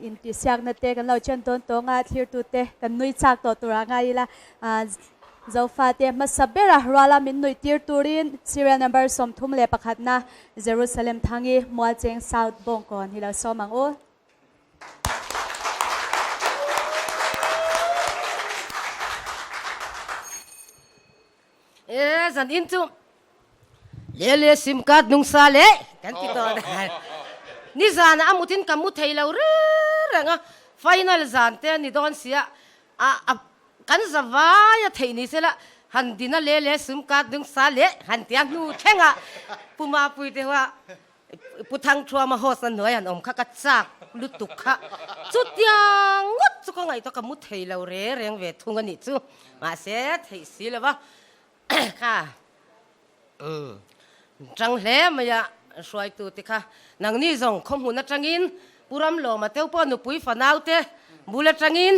Intihsiakna te kan lo chen tawn tawng a, thlirtute kan nui chak tawh turah ngai ila. Zofate hmasa bera ruala min nuih tir turin serial number 31 na Jerusalem Thangi Mualcheng South Bawngkawn hi lo sawm ang u. E zan in chu le le sim card nung sa le kan ti tawh ni zan a mutin ka mu thei lo reng a final zan te ni dawn sia a kan zavai a theih ni sela han dina le le sim card nung sa le han tia hnu thleng a puma pui te hoa Pu Thangthuama host na hnuai han awm kha ka chak lutuk kha. Chutiang ngawt chu ka ngaihtuah ka mu thei lo re reng ve thung a nih chu. Mahse theih si lo va kha tang hle mai a hruaitu te kha nangni zawng khawhmun atangin Pu Ramlawma teu pawh nupui fanau te bul atangin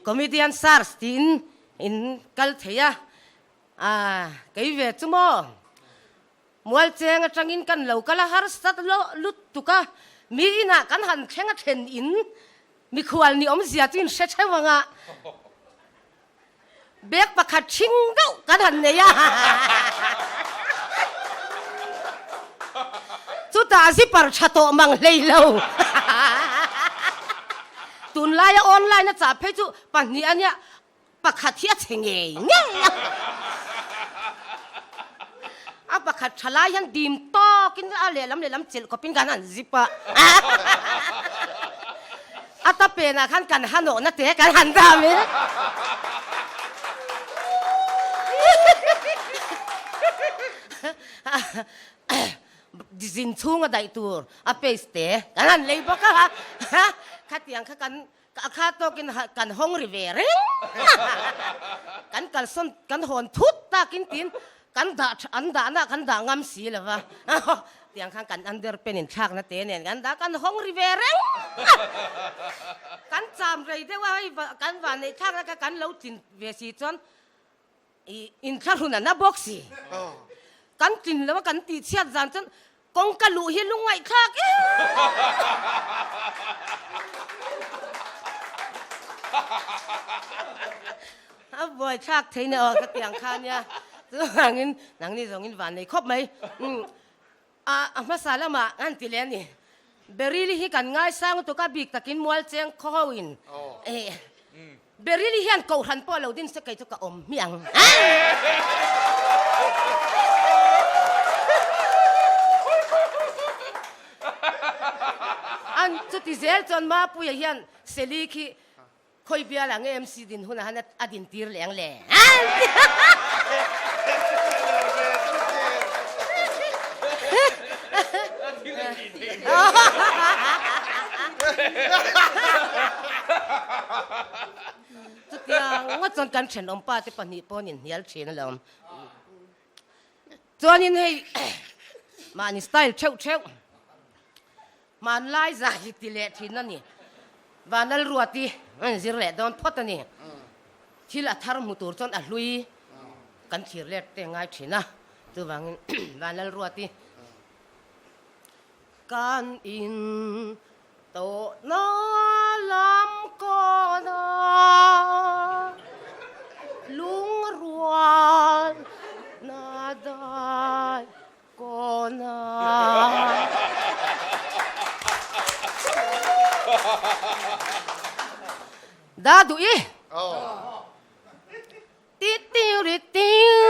comedian search tiin in kal thei a, kei ve chu maw. Mualcheng atangin kan lo kal a harsat lo lutuk a, mi inah kan han thleng a thlen in mikhual ni awmzia chu in hre theuh ang a, bag pakhat hring deuh kan han nei a, chutah zipper tha tawh mang hlei lo, tunlaia online a chah phei chu pahnih a nia. Pakhat hi a chhe ngei ngei a, a pakhat tha lai hian dim tawkin a lehlam lehlam chelh khawpin khan an zip a, a ta penah khan kan ha nawhna te kan han dam in. Zin chhunga daih tur a paste te kan han lei bawk a, khatiang kha kan Ka kha tawkin kan hawng ri ve reng a, kan kalsawn kan hawn thut takin tiin kan dah an dahna kan dah ngam si lo va, tiang khan kan underpant in thlakna te nen kan dah kan hawng ri ve reng a, kan cham rei deuh a hei kan vanneih thlakna kha kan lo tlin ve si chuan I inthlahrun a na bawk si. Kan tlin lo a kan tih chhiat zan chuan kawngka luh hi lungngaihthlak em. A buaithlak thei nia aw ka tiang kha nia. Chuvangin nangni zawngin van nei khawp mai. A hmasa lamah an ti leh a ni. Berili hi kan ngaisang lutuk a bik takin Mualcheng khaw ho in. Berili hian kohhran pawh lo din se kei chu ka awm hmiang. An chuti zel chuan Mapuia hian Seli khi khawi bial ang MC din hunah han a din tir leh ang le. Chutiang ngawt chuan kan thenawmpa te pahnih pawhin inhnial thin alawm. Chuanin hei mahni style theuh theuh hmanlai zai hi ti leh thin a ni. Vanlalruati a inzir leh dawn phawt a ni. Thil a thar hmu tur chuan a hlui kan thlir let te ngai thin a. Chuvangin Vanlalruati Kan in tawhna lam kawna lungrual na dai kawna. Da duh i. Ti tiu ri tiu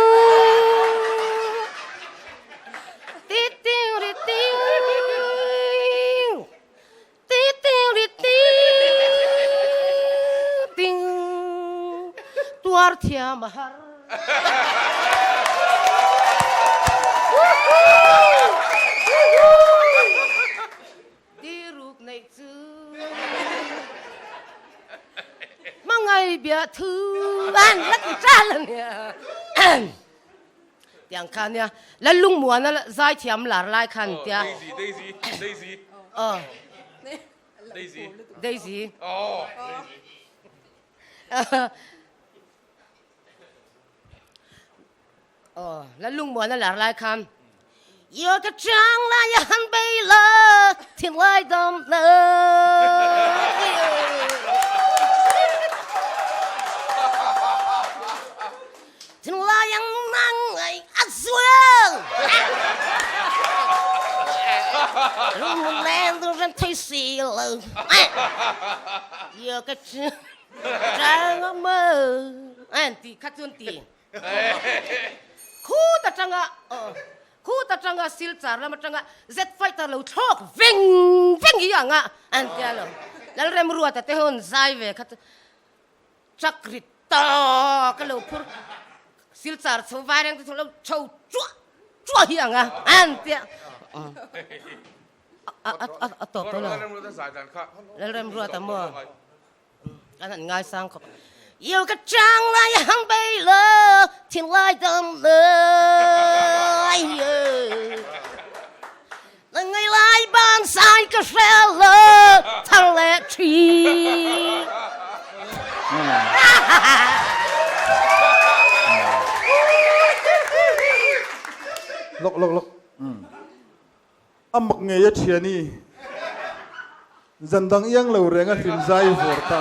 Ti tiu ri tiu Ti tiu ri tiu Ting Tuar thiam a har Ti ruk neih chu Hmangaih bia thu an la ti ṭal a nia. Tiang kha nia Lallungmuana zai thiam lar lai khan tia. Daisy, Daisy, Daisy. Aw. Daisy. Daisy. Aw. Aw, Lallungmuana lar lai khan Yo ka chang lai a han bei la, thin lai dam la. bei lo Yêu cái trang mơ an ti kha chuan ti Khut atanga khut atanga Silchar lam atanga Z fighter lo thlawk veng veng hi anga an tia lo Lalremruata te hawn zai ve kha chu Truck rit tawk a lo phur Silchar chho vai reng te chu lo chho chuah chuah hi ang a an tia a tawp tawh lo Lalremruata maw kan han ngaisang khawp Yêu ka chang lai hang bei lo thin lai dam lai Na ngai lai bang sai ka hre lo thar le thi. Lok lok lok. A mak ngei a thiani. Zan dang iang lo reng a hlim zai vawr ta.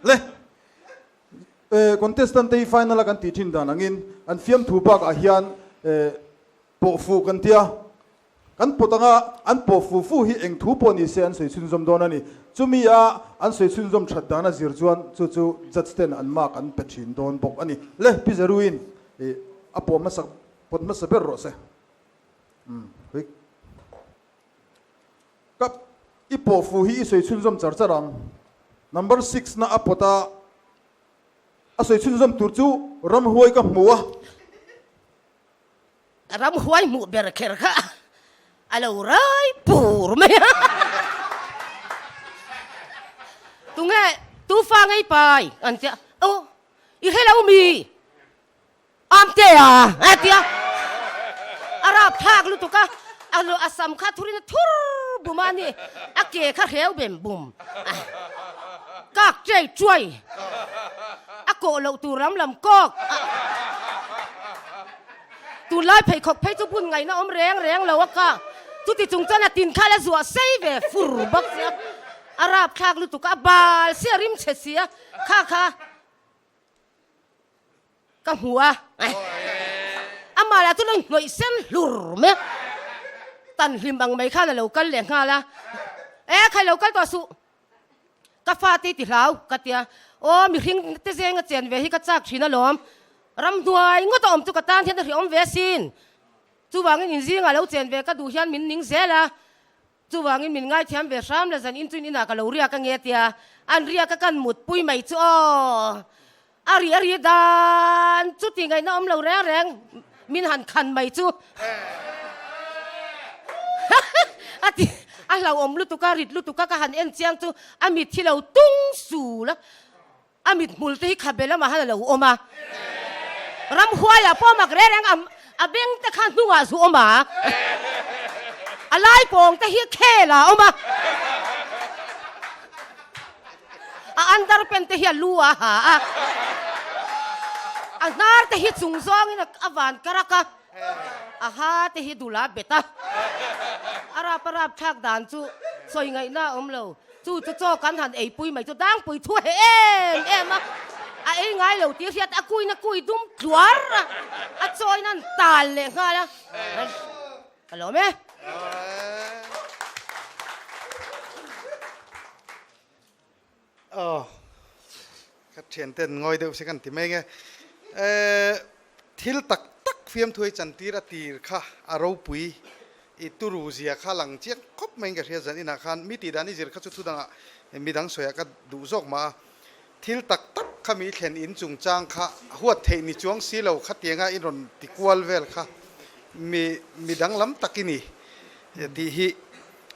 Le. Contestant te hi final a kan tih thin dan angin an fiamthu bakah hian Pawh fuh kan tia, kan pawt anga an pawh fuh fuh hi eng thu pawh ni se an sawi chhunzawm dawn a ni. Chumi a an sawi chhunzawm that dan a zir chuan chu chu judge ten an mark an pe thin dawn bawk a ni. Le Pi Zeruin i a pawh hmasa pawt hmasa ber rawh se. Umm quick. Ka i pawh fuh hi i sawi chhunzawm char char ang. Number six na a pawt a a sawi chhunzawm tur chu ramhuai ka hmu a. Ramhuai hmuh ber kher kha a lo rai pur mai a. Tunge tufa ngei pai an tia, aw i hre lo mi Amte a a tia. A rap thlak lutuk a, a lu a sam kha thurin a thur bum a ni, a ke kha hreu bem bum a, kak chei chuai a kawh loh tur lam lam kawk a. Tunlai pheikhawk phei chu bun ngaihna awm reng reng lo a ka. Chuti chung chuan a tin kha la zuah sei ve fur bawk sia. A rapthlak lutuk a, a bal sia rim chhe sia kha kha ka hmu a. Amah lah chu lo hnawih sen hlur mai a. Tan hlim ang mai khan a lo kal leh nghal a. E khai lo kal tawh suh. Ka fate i ti hlau, ka ti a. Aw, mihring te zenga chen ve hi ka chak thin alawm. Ramhnuai ngawt a awm chu ka tan hian a hriawm ve asin. Chuvangin inzingah lo chen ve ka duh hian min ning zel a. Chuvangin min ngaithiam ve hram la zan in chuin inah ka lo riak ange a tia. An riak a kan mutpui mai chu aw. A ri a ri dan chu tih ngaihna awm lo reng reng min han khan mai chu a ti a hlauhawm lutuk a rit lutuk a ka han en chiang chu a mit hi lo tung sul a a mit hmul te hi khabe lamah han a lo awm a ramhuaiah pawh mak reng reng a beng te kha hnungah zu awm a a lai pawng te hi khel ah a awm a. A underpant te hi a lu a ha a, a hnar te hi chung zawngin a van karak a, a ha te hi dul a bet a. A rap a rap thlak dan chu sawi ngaihna a awm lo. Chu chu chaw kan han eipui mai chu dangpui thu he em em a, a ei ngai lo tih hriat a kuina kui dum tluar a, a chawina an tal leh nghal a. Ka lawm e. Aw, ka thian ten ngawi deuh se kan ti mai nge. Eh, thil tak tak fiamthuai chantir a tir kha a ropui i turu zia kha lang chiang khawp mai in ka hria zan inah khan mi tih dan i zir kha chu thu dangah midang sawiah ka duh zawk mah a. Thil tak tak kha mi thlen in chungchang kha huat theih ni chuang si lo khatianga i rawn ti kual vel kha mi midang lam tak i ni tih hi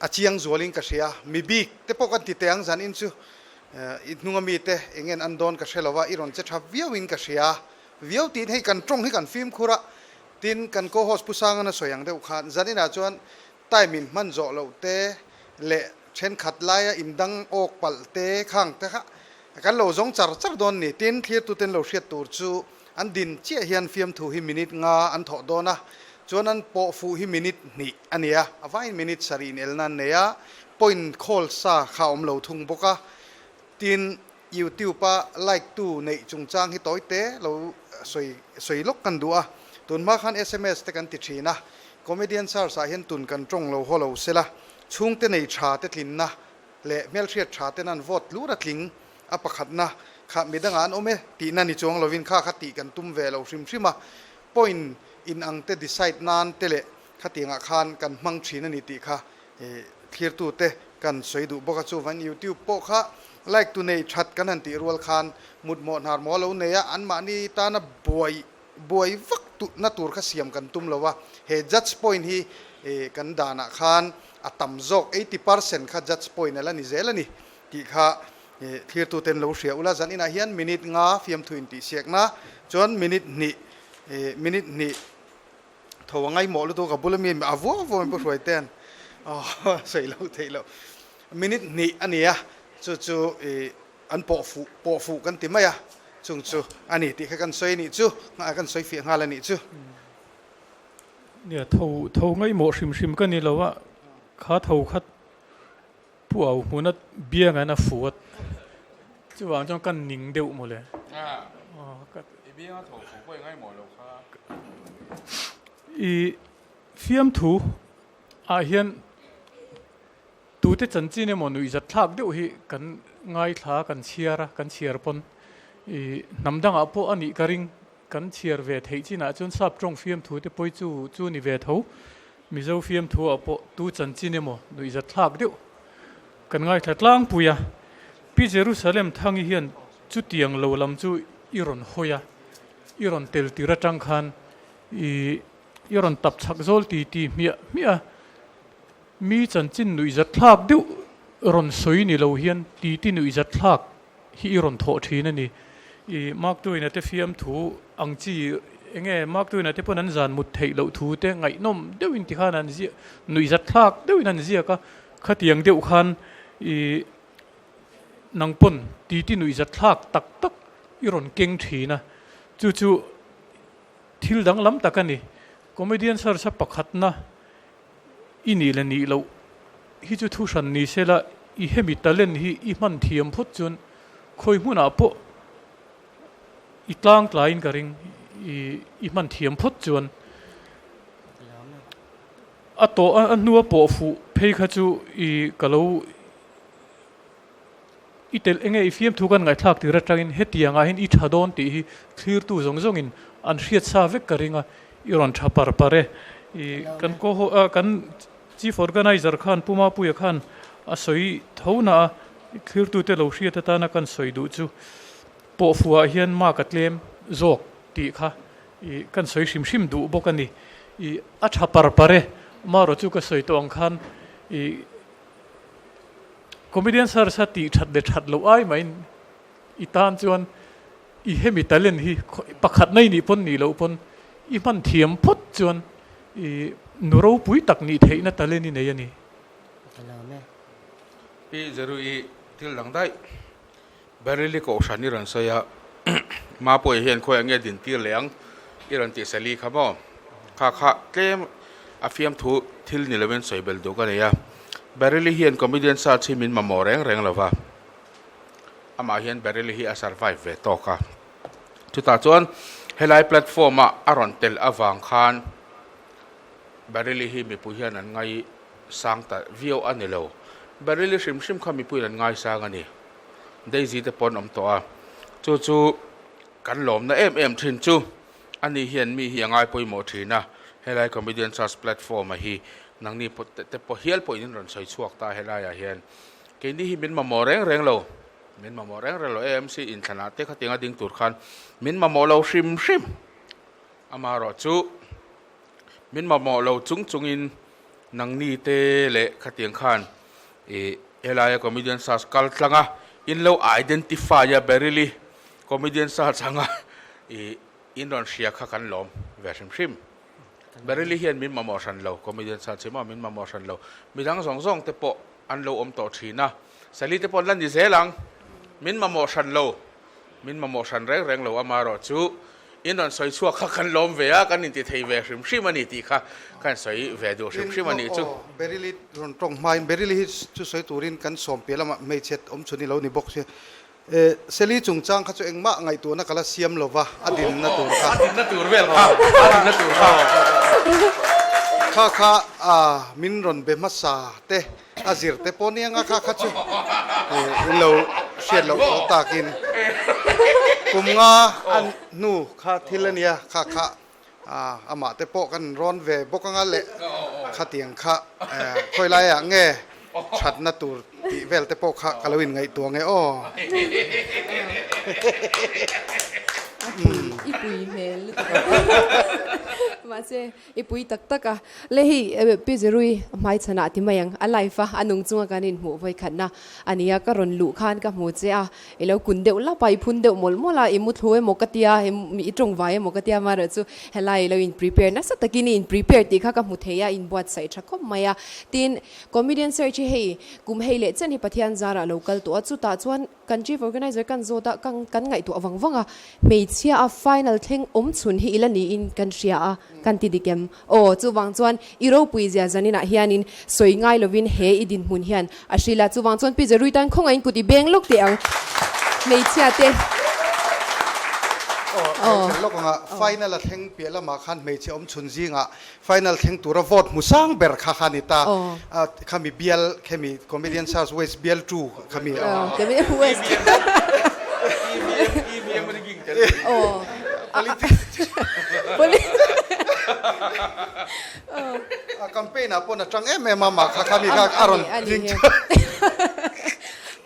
A chiang zualin ka hria. Mi bik te pawh kan ti teh ang zan in chu i hnunga mi te eng en an dawn ka hre lo va, i rawn che tha viauin ka hria. Viau tiin hei kan tawng hi kan fimkhur a, tin kan co-host Pu Sangan a sawi ang deuh khan zan inah chuan time in hman zawh loh te leh thenkhat laia indang awk palh te khang te kha kan lo zawng char char dawn ni. Tin thlirtuten lo hriat tur chu An din chiah hian fiamthu hi minute nga an thawh dawn a, chuan an pawh fuh hi minute hnih a ni a, a vaiin minute sarih inelna an nei a, point khawl sa kha a awm lo thung bawk a. Tin, YouTube-a like tu neih chungchang hi tawi te lo sawi sawi lawk kan duh a, tun hma khan sms te kan ti thin a, comedian search ah hian tun kan tawng lo haw lo sela. Chhungte nei tha te tlinna leh hmelhriat tha ten an vote tlur a tling a pakhatna kha midangah an awm e tihna ni chuang lovin kha kha tih kan tum ve lo hrim hrim a, point in ang te decide nan te leh khatiangah khan kan hmang thin a ni tih kha thlirtute kan sawi duh bawk a, chuvangin YouTube pawh kha like tu nei that kan han tih rual khan mutmawh hnar maw a lo nei a, anmahni tana buai buai vak na tur kha siam kan tum lo a, he judge point hi kan danah khan a tam zawk 80% kha judge point a la ni zel a ni tih kha thlirtuten lo hria ula, zan inah hian minute nga fiamthu intihsiakna chuan minute hnih minute hnih tho a ngaihmawh lutuk a bula mi a vuah vuah mai pawh hruai ten sawi loh theih loh minute hnih a ni a chu chu an pawh fuh pawh fuh kan ti mai a chung chu a ni tih kha kan sawi a nih chu kan sawi fiah nghal a nih chu. Nia tho tho ngaihmawh hrim hrim ka ni lo a kha tho khat Pu Au hmuna biang an a fuat chuvang chuan ka ning deuh mawle. I biang a tho fu pawh i ngaimawh lo kha. I fiamthu ah hian tute chanchin emaw nuihzat thlak deuh hi kan ngaithla kan chhiar a, kan chhiar pawn i hnam dangah pawh a nih ka ring kan chhiar ve theih chinah chuan sap tawng fiamthu te pawh hi chu chu ni ve tho. Mizo fiamthu ah pawh tu chanchin emaw nuihzat thlak deuh kan ngaithla tlangpui a, Pi Jerusalem Thangi hian chutiang lo lam chu i rawn hawi a, i rawn tel tir atang khan i i rawn tap chhak zawl ti ti hmiah hmiah a, mi chanchin nuihzat thlak deuh rawn sawi ni lo hian ti ti nuihzat thlak hi i rawn thawh thin a ni. I Mark Twain-a te fiamthu ang chi eng nge Mark Twain-a te pawn an zan mut theih loh thu te ngaihnawm deuhin ti khan an ziah nuihzat thlak deuhin an ziak a, khatiang deuh khan i nang pawn titi nuihzat thlak tak tak i rawn keng thin a, chu chu thil danglam tak a ni. Comedian search a pakhatna I nih leh nih loh hi chu thu hran ni se la, i hemi talent hi i hman thiam phawt chuan khawi hmunah pawh i tlang tlaiin ka ring, i i hman thiam phawt chuan a tawh a hnua pawh fuh phei kha chu i ka lo I telh enge i fiamthu kan ngaihthlak tir atangin hetiangah hian i tha dawn tih hi thlirtu zawng zawngin an hriat sa vek ka ring a, i rawn tha par par e. I kan ko ho kan Chief Organizer khan Pu Mapuia khan a sawi tho na a, thlirtute lo hriat atana kan sawi duh chu pawhfuhah hian mark a tlem zawk tih kha i kan sawi hrim hrim duh bawk a ni. I a tha par par e, marawh chu ka sawi tawh ang khan i Comedian search a tih that leh that loh ai maiin i tan chuan i hemi talent hi pakhat na i nih pawn nih loh pawn i hman thiam phawt chuan i nu ropui tak nih theihna talent i nei a ni. Ka lawm e. Pi Zeru i thil dang daih Baryli kohhran i rawn sawi a, Mapuia hian khawiah nge din tir leh ang i rawn tih sali kha maw? Kha kha tlem a fiamthu thil ni lovin sawi belh duh ka nei a, Baryli hian comedian search hi min mamawh reng reng lo va, amah hian Baryli hi a survive ve tawk a, chutah chuan helai platform a a rawn tel avang khan Baryli hi mipui hian an ngai sang ta viau a ni lo, Baryli hrim hrim kha mipuiin an ngaisang a ni. Daisy te pawh an awm tawh a, chu chu kan lawmna em em thin chu ani hian mi hi a ngai pawimawh thin a, helai Comedian Search platform a hi nangni te pawh hial pawhin in rawn sawi chhuak ta helaiah hian keini hi min mamawh reng reng lo, min mamawh reng reng lo AMC inthlanah te khatianga ding tur khan min mamawh lo hrim hrim amaherawh chu min mamawh lo chung chungin nangni te leh khatiang khan Ih helaia comedian search kal tlang a, in lo identify a Baryli comedian search anga ih in rawn hria kha kan lawm ve hrim hrim. Baryli hian min mamawh hran lo, comedian search hi maw min mamawh hran lo. Midang zawng zawng te pawh an lo awm tawh thin a, Sally te pawh an la ni zel ang, min mamawh hran lo. Min mamawh hran reng reng lo amaherawh chu in rawn sawi chhuak kha kan lawm ve a, kan inti thei ve hrim hrim a ni tih kha kan sawi ve duh hrim hrim a nih chu. Berili rawn tawng hmain Berili hi chu sawi turin kan sawm piah lamah hmeichhe awm chhun i lo ni bawk sia. Seli chungchang kha chu engmah ngaihtuahna ka la siam lo va, a dinna tur kha. A dinna tur vel kha, a dinna tur kha. Kha kha min rawn be hmasa te a zir te pawh nia nga kha kha chu in lo hriat loh tawh takin kum nga a hnu kha thil a nia kha kha amah te pawh kan rawn ve bawk anga leh khatiang kha khawi laiah nge thatna tur tih vel te pawh kha ka lo inngaihtuah nge aw. I pui hmel lutuk a. Mahse i pui tak tak a. Le hei Pi Zerui hmaichhanah ti mai ang. A live a, a nung chunga kan inhmuh vawikhatna a nia. Ka rawn luh khan ka hmu che a, i lo kun deuh lap a, i phun deuh mawlh mawlh a, i muthlu emaw ka tia, i tawngvai emaw ka tia amaherawhchu helai i lo in prepare nasa takin i in prepare tih kha ka hmu thei a, i inbuatsaih tha khawp mai a. Tin, Comedian Search hi hei kum hei leh chen hi Pathian zarah lo kal tawh a, chutah chuan kan Chief Organizer kan zawt a, kan kan ngaihtuah vang vang a, hmeichhia a final thleng awm chhun hi ila niin kan hria a, kan ti dik em? Aw, chuvang chuan i ropui zia zaninah hianin sawi ngai lovin he i dinhmun hian a hril a, chuvang chuan Pi Zerui tan khawngaihin kut i beng lawk teh ang hmeichhia te. Aw, hmeichhe lawk anga final a thleng piah lamah khan hmeichhe awm chhun zingah Final thleng tura vote hmu sang ber kha kha ni ta. Khami bial khemi Comedian Search West bial tu khami. West. Politics. A campaign ah pawn a tang em em a mah kha khami kha a rawn ding chhuak.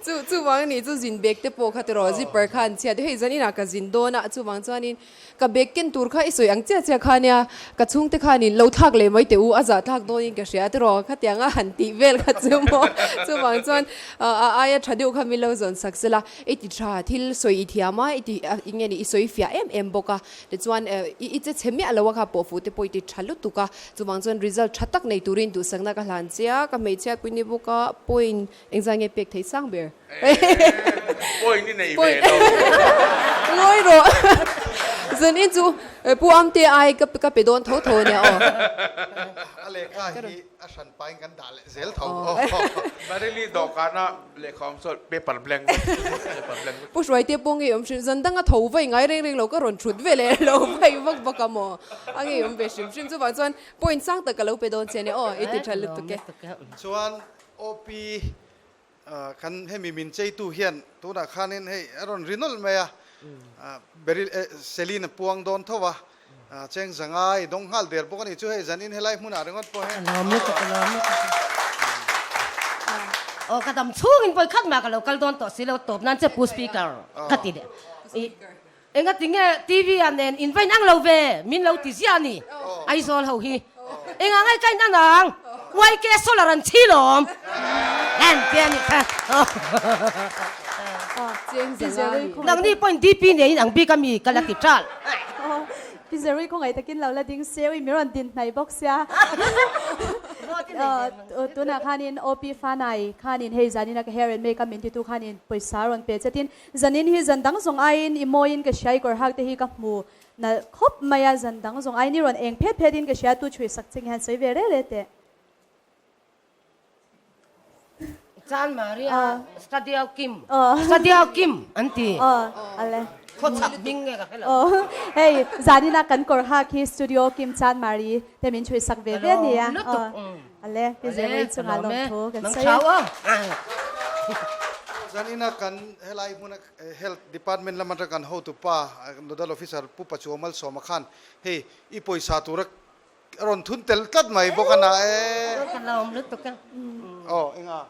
Chu chuvang anih chu zin bag te pawh kha tiraw zipper kha an chhiat hei zanin ah ka zin dawn a chuvang chuanin Ka bag ken tur kha i sawi ang chiah chiah kha nia, ka chhungte khanin lo thlak leh mai teh u, a zah thlak dawnin ka hria tiraw, khatianga han tih vel kha chu maw, chuvang chuan a aia tha deuh kha min lo zawn sak sela, i ti tha thil sawi i thiam a, i ti eng nge ni i sawi fiah em em bawk a, tichuan i che chhe miah lo a kha pawh fuh te pawh i ti tha lutuk a, chuvang chuan result tha tak nei turin duhsakna ka hlan chia, ka hmeichhiat pui ni bawk a, point Engzah nge pek thei sang ber? Point i nei ve lo. Ngawi rawh. Zan in chu Pu Amte ai ka ka pe dawn tho tho ania aw. A lehkha hi a hran pain kan dah leh zel tho aw. Baryli dawhkana lehkha awm sawn paper blank vek paper blank vek. Pu Hruaite pawh ngei awm hrim zan danga tho vai ngai reng reng lo ka rawn thut ve leh lo vai vak vak a maw? A ngei awm ve hrim hrim chuvang chuan point sang tak ka lo pe dawn che ania aw i ti tha lutuk e. Chuan OP kan hemi min cheitu hian tunah khanin hei a rawn ri nawlh mai a, Beryl Celine a puang dawn tho a, cheng zanga i dawng nghal der bawk a ni chu hei zanin helai hmunah ringawt pawh hian. Ka lawm lutuk, ka lawm lutuk. Aw ka dam chhungin vawi khat mah ka lo kal dawn tawh si lo tawp nan che Pu Speaker ka ti leh. Engati nge TV ah nen in va in ang lo ve? Min lo ti ziah a ni. Aizawl ho hi. Engah ngai ka in ang ang? YK Solar an chhi lawm. En te a nih kha. Nangni pawhin DP nen in ang bik a mi ka la ti ṭal. Pi Zerui khawngaih takin lo la ding se, ui mi rawn din hnaih bawk sia. Tunah khanin OP Fanai khanin hei zanin a ka hair and makeup min titu khanin pawisa rawn pe chetin Zanin hi zan dang zawng aiin i mawiin ka hria, i kawr hak te hi ka hmu nalh khawp mai a, zan dang zawng aiin i rawn eng phet phet in ka hria, tu chhui sak che nge han sawi ve reh reh teh. Chan Maria Stadio Kim Stadio Kim an ti. Ale. Khawchhak hming nge ka hre lo. Hei zanin a kan kawr hak hi Studio Kim Chan Mari te min chhui sak ve ve a nia. Ale, pi Zerui chungah lawmthu kan sawi a. Zanina kan helai hmuna Health Department lam atanga kan hotupa Nodal Officer Pu Pachuau Malsawma khan hei i pawisa tura a rawn thun tel tlat mai bawk a na e. Ka lawm lutuk a. Aw enga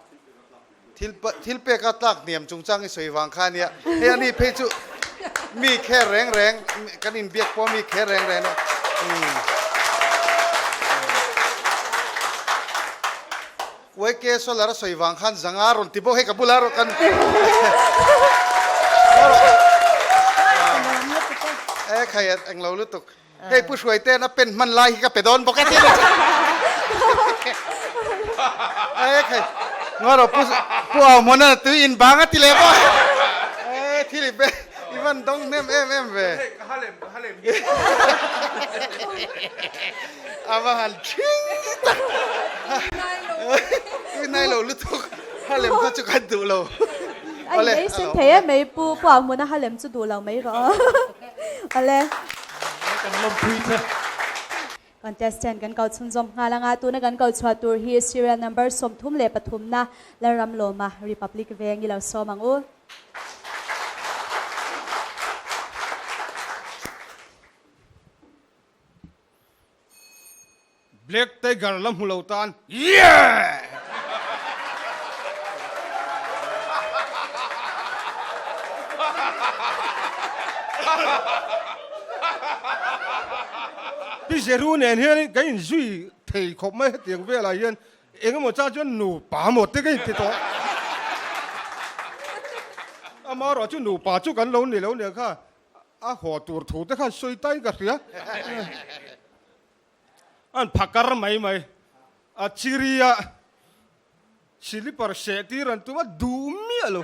thil thil peka tlak hniam chungchang i sawi vang kha ania hei ani phei chu mi kher reng reng kan inbiak pawh mi kher reng reng a YK solar a sawi vang khan zanga rawn ti bawk hei ka bula rawh kan e khai englo lutuk Hei Pu Hruaite'n a pen hman lai hi ka pe dawn bawk e tih a ni. Hei ngaw rawh Pu Pu Auhmuana tui in bang a ti leh bawk. E thil i be i van dawng hnem em em ve. Hei ka ha lem ka ha lem hi. A va han thing tak. Tui nai lo lutuk. Ha lem kha chu kan duh lo. A in ei sen thei em mai Pu Pu Auhmuana ha lem chu duh lo mai rawh. Awle. Kan lawmpui che. Contestant kan kau chhunzawm nghal anga tuna kan kau chhuah tur hi serial number 33 na Lalramlawma Republic Veng i lo sawm ang u. Black Tiger la hmu lo tan Yeah! Pi Zeru nen hian kan inzui thei khawp mai hetiang velah hian engemaw chang chuan nupa maw te ka inti tawh. Amaherawh chu nupa chu kan lo ni lo nia kha a haw tur thu te khan sawi tain ka hria. An phakar mai mai. A chiria silipar seh tir an tum a duh miah lo.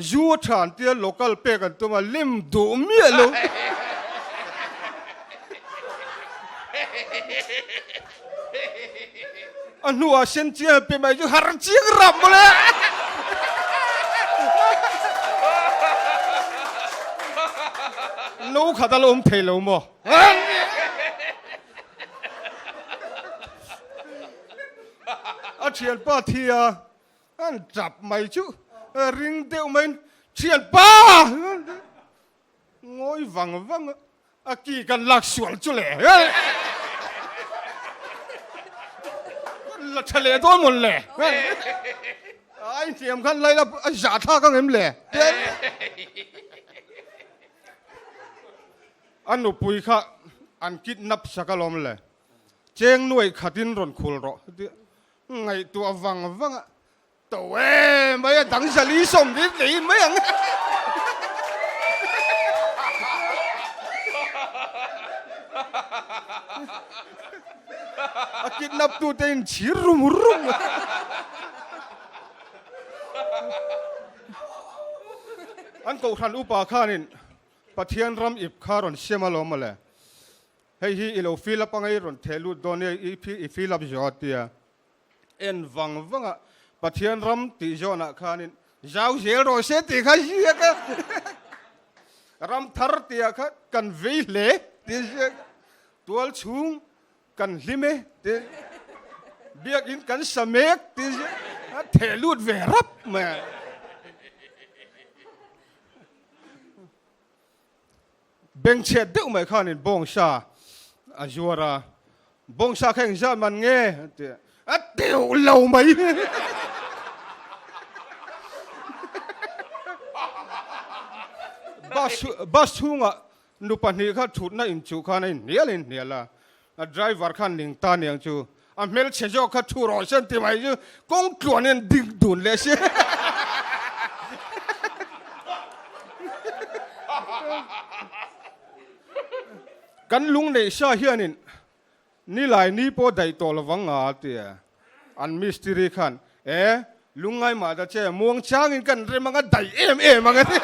Zu a than tia local pek an tum a lem duh miah lo. A hnuah sen chiang pe mai chu har chiang rap mawle. No khat a la awm thei lo maw? A thianpa thi a, an tap mai chu ring deuh maiin thianpa! Ngawi vang vang a ki kan lak sual chu le. La tha leh dawn mawn le. A inhliam khan lai la a zah thlak ang em le. A nupui kha an kidnap sak alawm le. Cheng nuai khatin rawn khul rawh. Ngaihtuah vang vang a To e mai a dang zali sawm rit lei mai ang. A kidnap tu te in chhir rum rum. An kohhran upa khanin Pathian ram ip kha rawn siam alawm mawle. Hei hi i lo fill up anga i rawn theh lut dawn nia i fill up zawh a tia. En vang vang a, Pathian ram tih zawnah khanin zau zel rawh se tih kha ziak a, ram thar tihah kha kan vei hle tih ziak a, tual chhung kan hlim e tih, biakin kan sa mek tih ziak a, theh lut ve rap mai a. Bengchhet deuh mai khanin bawngsa a zuar a, Bawngsa kha engzah man nge? a ti a, a teuh lo mai. Bus bus chhungah nu pahnih kha thutna inchuh khan a inhnial a inhnial a, a driver khan ning ta niang chu a hmelchhe zawk kha thu rawh se an ti mai chu kawng tluan hian ding dun leh si. Kan lung neih sa hianin nilai ni pawh daih tawh lovang nga a ti a. An mistiri khan, E, lungngai mah ta che, muang changin kan rem anga daih em em ang a ti.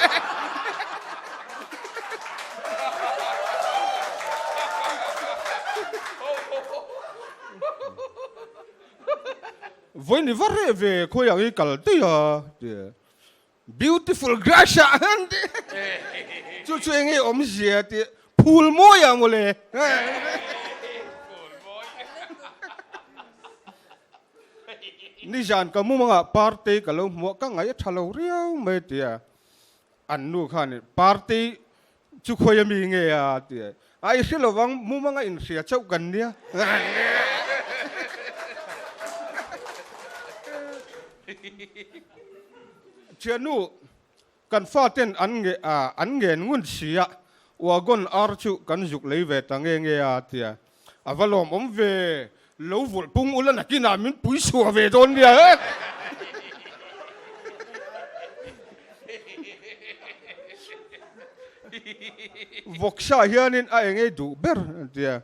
Vawi ni va reh ve khawi ang i kal daih a ti a. Beautiful grass ah an ti. Chu chu enge awmzia ti phul mawi ah mawle. Nizan ka mumangah party ka lo hmuh a, ka ngaih a tha lo riau mai ti a. An nu khan party chu khawi ami nge a ti a. A i hre lovang mumanga inhria chauh kan nia. Thiannu, kan faten an nge a, an ngen ngun si a, wagon ar chu kan zuk lei ve ta nge nge a, tia a va lawmawm ve, lo vulh pung ula nakinah min pui chhuah ve dawn nia he. Vawksa hianin a engei duh ber, tia.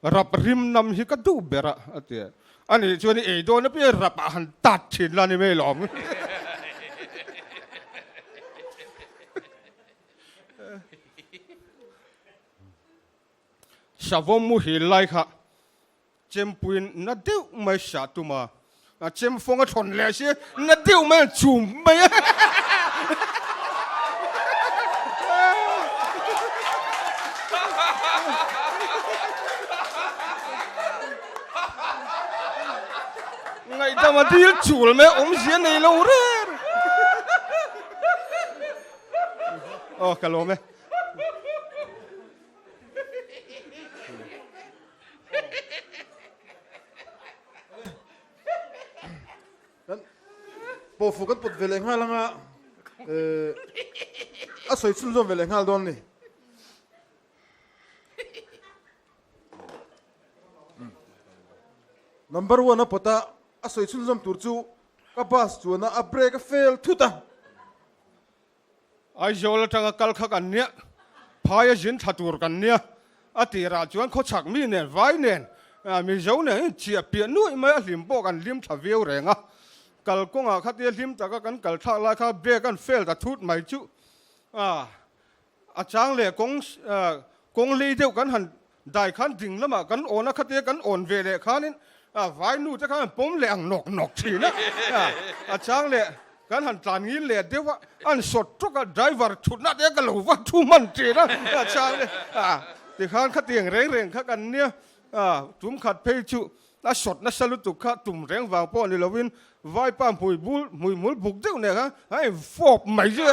Rap rim nam hi ka duh ber a, a ti a. Ani chuan i ei dawn apiang rap ah han tat thin la ni mai lawm. Savawm muhil lai kha chempuiin na deuh mai sah tum a. A chem fawng a thawn leh si, na deuh mai a chum mai a. Ngaihdam a dil chul mai a, awmzia nei lo reng. Aw ka lawm e. Kan pawhfu kan pawt ve leh nghal anga a sawi chhunzawm ve leh nghal dawn a ni. Number one a pawt a, a sawi chhunzawm tur chu ka bus chuan a brake a fail thut a. Aizawl atanga kal kha kan nia, phaia zin thla tur kan nia, a tirah chuan khawchhak mi nen, vai nen, Mizo nen in chiah piah nuaih mai a hlim pawh kan hlim tha viau reng a. Kal kawngah khatia hlim taka kan kal thlak lai kha brake an fail ta thut mai chu a chang leh kawng kawng hlei deuh kan han dai khan ding lamah kan awn a, khatia kan awn ve leh khanin vai nu te khan an pawm leh ang nawk nawk thin a, a chang leh kan han tlan ngil leh deuh a, an sawt tawk a, driver thutna te ka lo va thu hman thin a, a chang leh tikhan khatiang reng reng kha kan nia, tum khat phei chu a sawt nasa lutuk kha tum reng vang pawh ni lovin vaipa hmui bul hmui hmul buk deuh nen khan a in fawp mai chu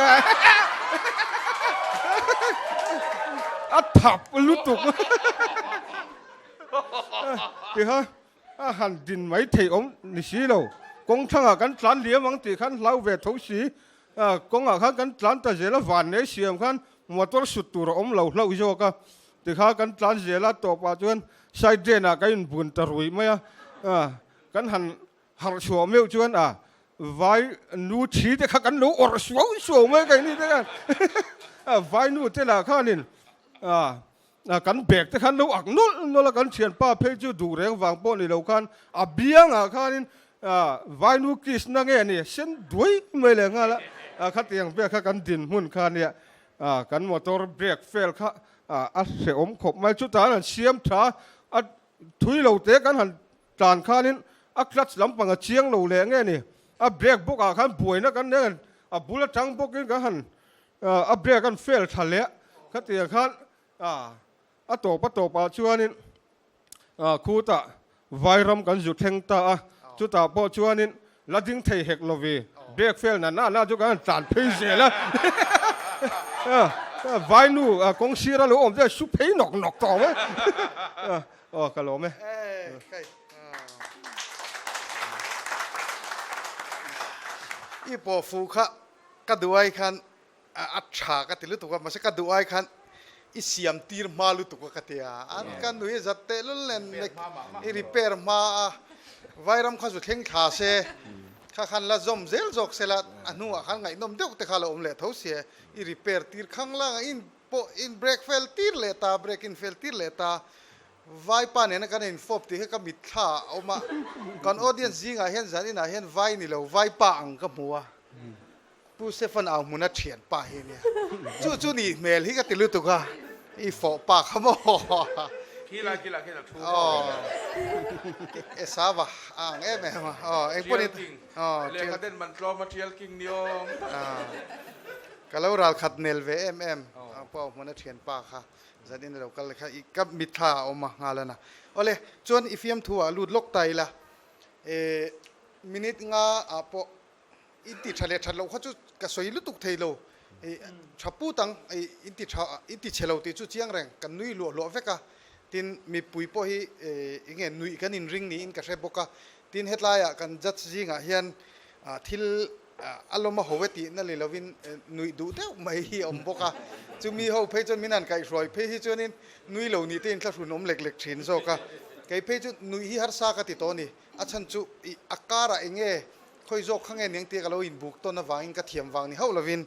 a thap lutuk tikhan a han din mai thei awm ni si lo kawng thangah kan tlan liam ang tih khan hlau ve tho si kawngah khan kan tlan ta zel a van nei siam khan motor sut tur a awm lo hlauh zawk a Tikha kan tlan zel a, tawpah chuan side drain ah kan inbun ta ruih mai a, kan han harh chhuah meuh chuan a vai nu thi te kha kan lo awrh suau suau mai keini te khan vai nu te lah khanin kan bag te khan lo ak nawlh nawlh a, kan thianpa phei chu duh reng vang pawh ni lo khan a biangah khanin vai nu kiss na nge ni sen duai mai leh nghal a, khatiang vel kha kan dinhmun kha nia. Kan motor brake fail kha a hrehawm khawp mai. Chutah an siam tha a, thui lo te kan han tlan khanin a clutch lampang a chiang lo leh nge ni, a brake bawkah khan buaina kan nen a bul atang bawkin kan han a brake an fail tha leh khatiang khan a tawp a tawpah chuanin Khutah Vairam kan zu thleng ta a, chutah pawh chuanin la ding thei hek lovi, brake fail na na na chu kan han tlan phei zel a. Vainu kawng sira lo awm te su phei nawk nawk tawh ang e. Aw ka lawm e. I pawh fuh kha ka duh ai khan A tha ka ti lutuk a, mahse ka duh ai khan i siam tir hma lutuk a ka ti a, an ka nui zat teh lul nen i repair hma a, Vairam kha zu thleng thla se, kha khan la zawm zel zawk se la, a hnuah khan ngaihnawm deuh te kha la awm leh tho sia, i repair tir khang la in pawh in break fel tir leh ta, break in fel tir leh ta, Vaipa nena kan infawp tih kha ka mitthla ah a awm a, kan audience zingah hian zan inah hian vai ni lo Vaipa ang ka hmu a. Pu Stephen au hmuna thian pa hi ania. Chu chu ni hmel hi ka ti lutuk a, i fawh pa kha maw. Khi lai khi lah khian a thu. Aw. E sava a ang em em a. Aw eng pawh ni. Tial king. Lehkha den man tlawm a tial king ni awm. Ka lo ral khat nel ve em em. Pu au hmuna thian pa kha zan in a lo kal kha i ka mitthla a awm a nghal a na. Awle chuan i fiamthu ah lut lawk ta ila. E minute nga ah pawh In ti tha leh that loh kha chu ka sawi lutuk thei lo. I tha put ang, i in ti tha, in ti chhe lo tih chu chiang reng, kan nui luah luah vek a. Tin, mipui pawh hi eng nge nuih kan inring niin ka hre bawk a. Tin, hetlaiah kan judge zingah hian thil a lawm a ho e tihna ni lovin nuih duh deuh mai hi a awm bawk a. Chumi ho phei chuan min han kaihhruai phei hi chuanin nui lo nih te inthlahrun awm lek lek thin zawk a. Kei phei chu nuih hi harsa ka ti tawh a ni. A chhan chu i a karah eng nge Khawi zawk kha nge niang tia ka lo inbuk tawn avangin ka thiam vang ni hauh lovin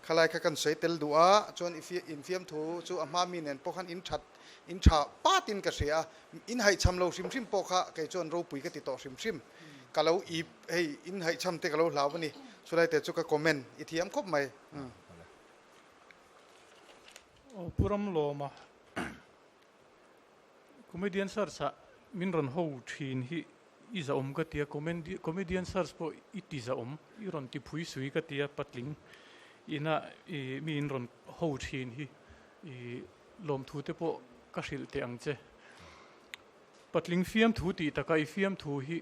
khalai kha kan sawi tel duh a, chuan i infiam thu chu a hma mi nen pawh khan in that in tha patin ka hria a, in haihchham lo hrim hrim pawh kha kei chuan ropui ka ti tawh hrim hrim, ka lo ip hei in haihchham te ka lo hlau a ni, chulai te chu ka comment i thiam khawp mai. Aw Pu Ramlawma comedian search ah min rawn ho thin hi. i zahawm ka tia, comedian search pawh i ti zahawm, i rawn ti phui sui ka tia patling ina i mi in rawn ho thin hi i lawmthu te pawh ka hrilh teh ang che. Patling fiamthu tih taka i fiamthu hi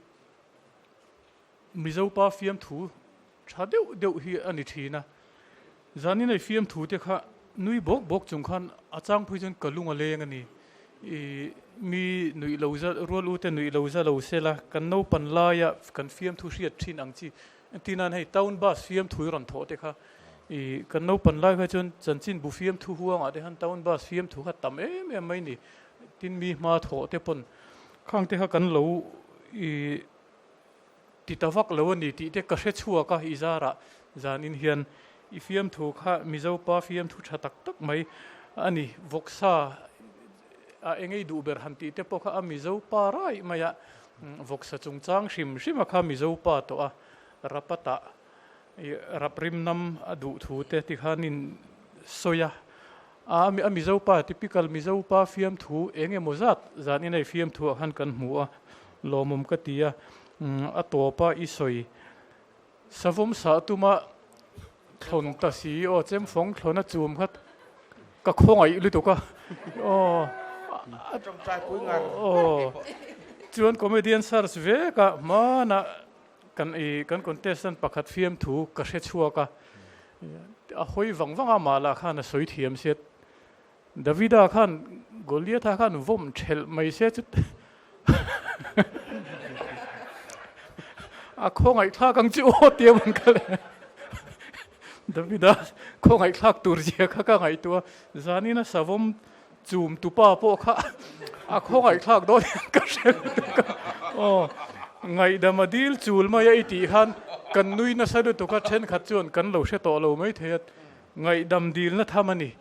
Mizopa fiamthu tha deuh deuh hi a ni thin a, zanin a i fiamthu te kha nui bawk bawk chung khan a changpui chuan ka lung a leng a ni. I mi nuih lo za rual u te nuih lo za lo se la, kan naupan laia kan fiamthu hriat thin ang chi entir nan hei town bus fiamthu i rawn thawh te kha i kan naupan lai kha chuan chanchinbu fiamthu huangah te khan town bus fiamthu kha tam em em mai ni. Tin mi hma thawh te pawn khang te kha kan lo i Ti ta vak lo a ni tih te ka hre chhuak a, i zarah zanin hian i fiamthu kha Mizo pa fiamthu tha tak tak mai a ni. Vawksa a engei duh ber han tih te pawh kha a Mizo pa raih mai a, vawksa chungchang hrim hrim a kha Mizo pa tawh a, Rapatah i rap rim nam a duh thu te tikhanin sawi a. A a Mizo pa typical Mizo pa fiamthu eng emaw zat zanin a i fiamthu ah khan kan hmu a, lawmawm ka ti a, a tawp a i sawi savawm sah tuma thlawn ta si aw chemfawng thlawn a chum kha ka khawngaih lutuk a aw aw chuan comedian search vek a hmanah kan i kan contestant pakhat fiamthu ka hre chhuak a A hawi vang vang a, mah lah khan a sawi thiam sia. Davida khan Goliatha khan vawm thelh mai se chu a khawngaihthlak ang chu aw tia man ka le. Davida khawngaihthlak tur zia kha ka ngaihtuah a, zanina savawm chum tupa pawh kha a khawngaihthlak dawn hian ka hre lutuk a, aw ngaihdam a dil chul mai a i tih khan kan nui nasa lutuk a thenkhat chuan kan lo hre tawh lo mai thei a, ngaihdam dilna tham a ni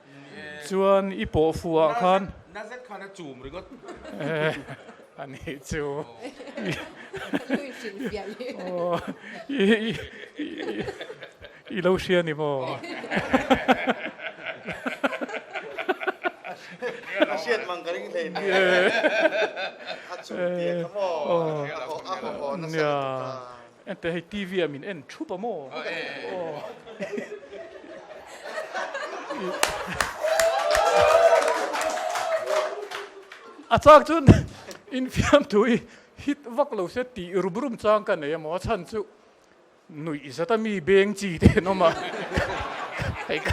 chuan i pawh fuh ah khan Na zet khan a chum ringawt. A nih chu. I lo hria ni maw? A hriat mang ka ring hlei nen. A chung tia kha maw? A haw a haw haw nasa lutuk a. Ente hei TV ah min en thup a maw? A chak chuan infiamtu hi hit vak lo se tih rum rum chang ka nei a maw? A chhan chu Nuih zat a mi beng chi te an awm a. Hei ka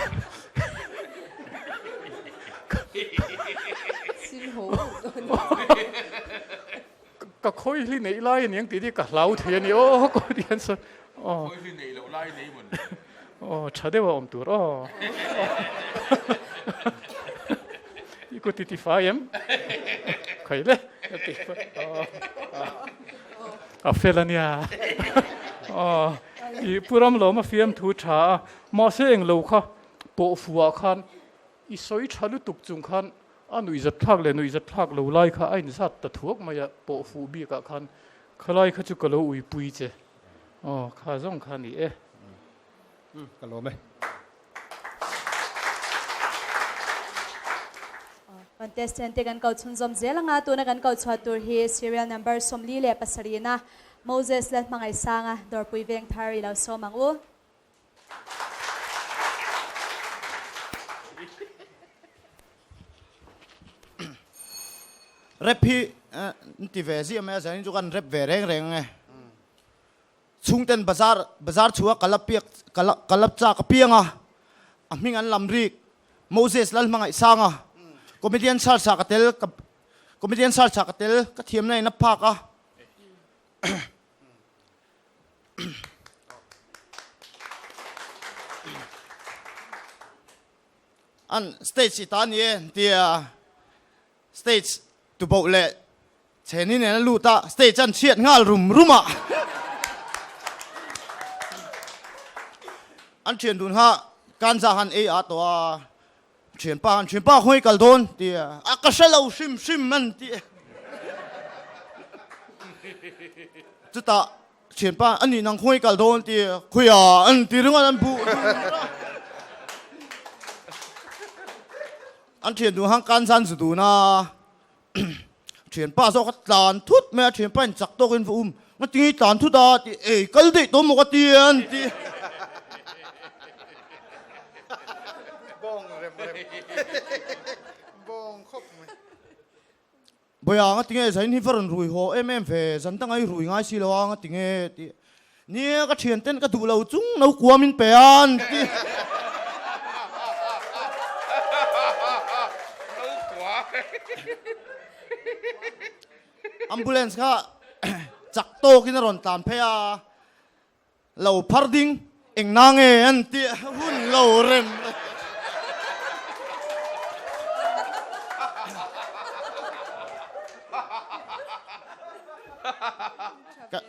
Ka khawi hli neih lai a ni ang tih hi ka hlau thei a ni aw ka ti hian sawn aw. Khawi hli neih loh lai nei mawn le. Aw tha deuh a awm tur aw. I kut i ti fai em? Khawi le ka ti aw. A fel a nia. Aw, i Pu Ramlawma fiamthu tha a, mahse englo kha pawh fuhah khan i sawi tha lutuk chung khan a nuihzat thlak leh nuihzat thlak lo lai kha a inzat ta thuak mai a, pawh fuh bikah khan khalai kha chu ka lo uipui che. Aw, kha zawng kha a ni e. Ka lawm e. Contestant te kan ko chhunzawm zel anga tuna kan ko chhuah tur hi serial number 47 na Moses Lalhmangaihsanga Dawrpui Vengthar i lo sawm ang u. Rap hi an ti ve ziah mai a, zanin chu kan rap ve reng reng ang e. Chhungten bazar bazar chhuah ka la piak ka la ka la chak apiang a, a hming an lam rik Moses Lalhmangaihsanga comedian search ah ka tel ka comedian search ah ka tel ka thiamna in a phak a. An stage i ta ni e tia stage tuboh leh Chheni nen a lut a, stage an chhiat nghal rum rum a. An thian dun kha kanza han ei a tawh a, thianpa han thianpa khawi kal dawn ti a, a ka hre lo hrim hrim an ti. Chutah thianpa a nih nang khawi kal dawn ti a, khawiah an ti ringawt an buh. An thian dun khan kanza an zu dun a. Thianpa zawk a tlan thut mai a, thianpa in chak tawkin va um, ngatinge i tlan thut a ti, ei kal daih tawh maw ka ti a an ti. Bawng rem rem bawng khawp mai. Bawia ngatinge zain hi va rawn rui haw em em ve, zan danga i rui ngai si lo a ngatinge ti, nia ka thian ten ka duh lo chung no kuam in pe a an ti. Ambulance kha chak tawkin a rawn tlan phei a. Lo phar ding eng na nge an tih hun lo rem.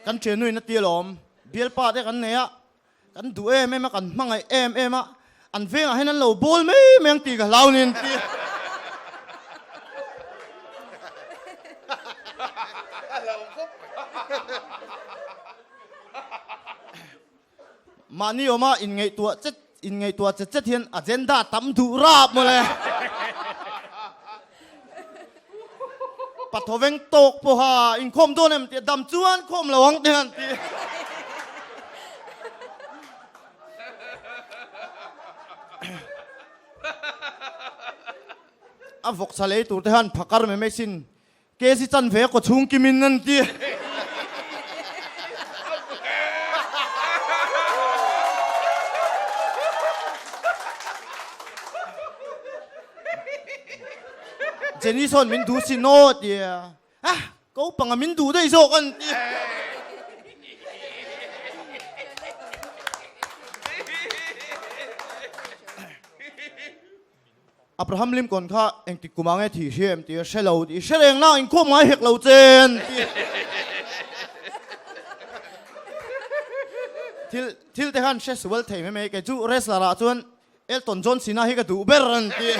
Kan thiannuin a ti alawm, bialpa te kan nei a, kan duh em em a, kan hmangaih em em a, an vengah hian an lo bawl mai mai ang tih ka hlau ni an ti. Mahni awma inngaihtuah chet inngaihtuah chet chet hian agenda tam duh rap mawle. Pathoveng tawk pawha inkhawm dawn em tih dam chuan khawm lo ang te han ti. A vawksa lei tur te han phakar mai mai sin Kc chanve kaw chhung kimin an ti. Jenny sawn min duh sin aw a ti a, ah ko panga min duh daih zawk an ti. Abraham Lincoln kha engtik kum ah nge thih hria em tih a hre lo tih hre reng na inkhawm ngai hek lo che an ti. Thil thil te khan hre sual thei mai mai kei chu wrestler ah chuan Elton John Cena hi ka duh ber an ti.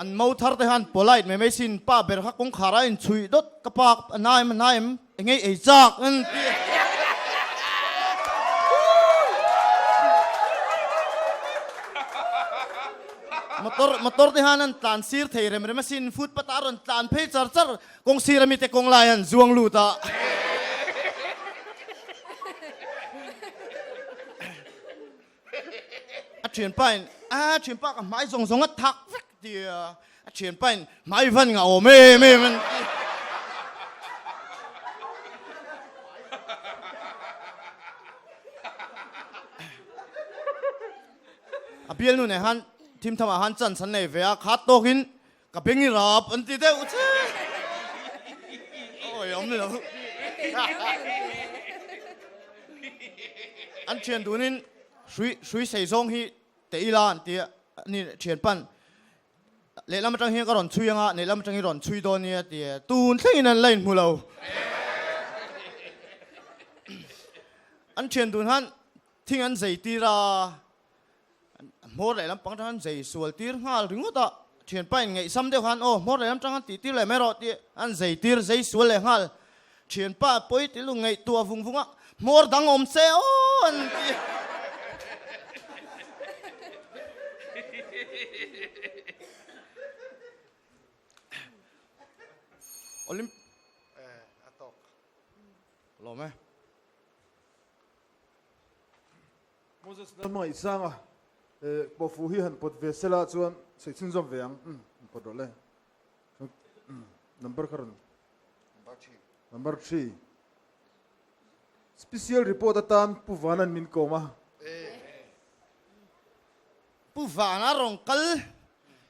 An mo thar te khan polite mai mai sin pa ber kha kawngkhar a inchhuih dawt ka pa a na em a na em engei ei chak an ti. Motor motor te khan an tlan sir thei rem rem a sin footpath ah a rawn tlan phei char char kawng sir ami te kawng lai an zuang lut a. A thianpa in a thianpa ka hmai zawng zawng a thak vek ti a, a thianpa in hmai van nga awm em em an ti. A bialnu nen khan thim tham ah khan chance an nei ve a, khat tawk in Ka beng i rap an ti deuh che. Awi awm lo. An thian dunin hrui hrui sei zawng hi te ila an ti a ni thian pan lehlam atang hian ka rawn chhui anga lehlam atang hi rawn chhui dawn nia ti a tun thlengin an la inhmu lo. An thian dun han thing an zei tir a. Hmawr lehlam pang atang khan zei sual tir nghal ringawt a, thianpa in ngaihsam deuh khan aw hmawr lehlam atang khan tih tir leh mai rawh tih an zei tir zei sual leh nghal. Thianpa pawi ti lu ngaihtuah vung vung a, hmawr dang awm se aw an ti. Olymp. A tawk. Lawm e. Moses Lalhmangaihsanga pawhfuh hi han pawt ve sela chuan sawi chhunzawm ve ang. Umm pawt rawh le. Number kha rawn. Number 3. Special report atan Pu Vanan min kawm a. Pu Vana rawn kal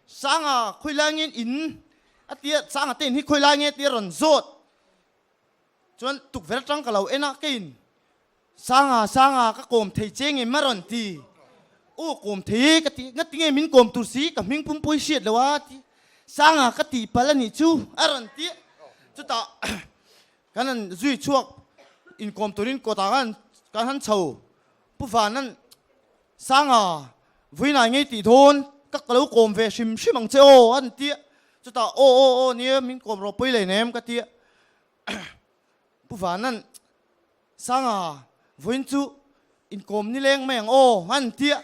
Sanga khawi lai nge in a tia Sanga te in hi khawi lai nge tia rawn zawt Chuan tukverh atang ka lo en a, keiin Sanga, Sanga, ka kawm thei che nge ma rawn ti? Aw kawm thei e ka ti, ngati nge min kawm tur si, ka hming pumpui hriat lo a ti. Sanga ka tih palh a nih chu a rawn ti. Chutah kan han zui chhuak inkawm turin kawtah khan kan han chho. Pu Vanan, Sanga, vawiinah ngei tih dawn ka lo kawm ve hrim hrim ang che aw a rawn ti. Chutah aw aw aw nia min kawm rawh pawi lei nem ka ti a. Pu Vanan Sanga vawiin chu inkawm nileng mai ang aw an ti a.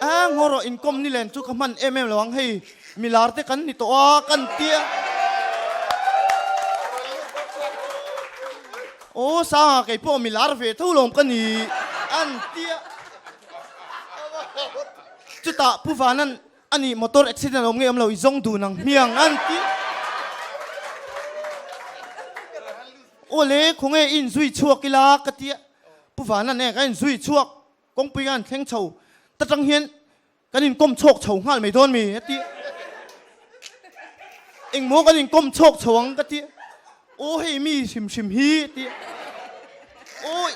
A ngaw rawh inkawm nilen chu ka hman em em lo ang hei milar te kan ni tawh a kan ti a. Aw Sanga kei pawh milar ve tho lawm ka ni an ti a. Chutah Pu Vanan a nih motor accident awm ngei awm lo i zawng dun ang hmiang an ti. Aw le khawnge i inzui chhuak ila ka ti a, Pu Vanan e ka inzui chhuak kawngpui ka han thleng chho ta tang hian kan inkawm chhawk chho nghal mai dawn mi a ti. Engmaw kan inkawm chhawk chho ang ka ti a. Aw hei mi hrim hrim hi ti awi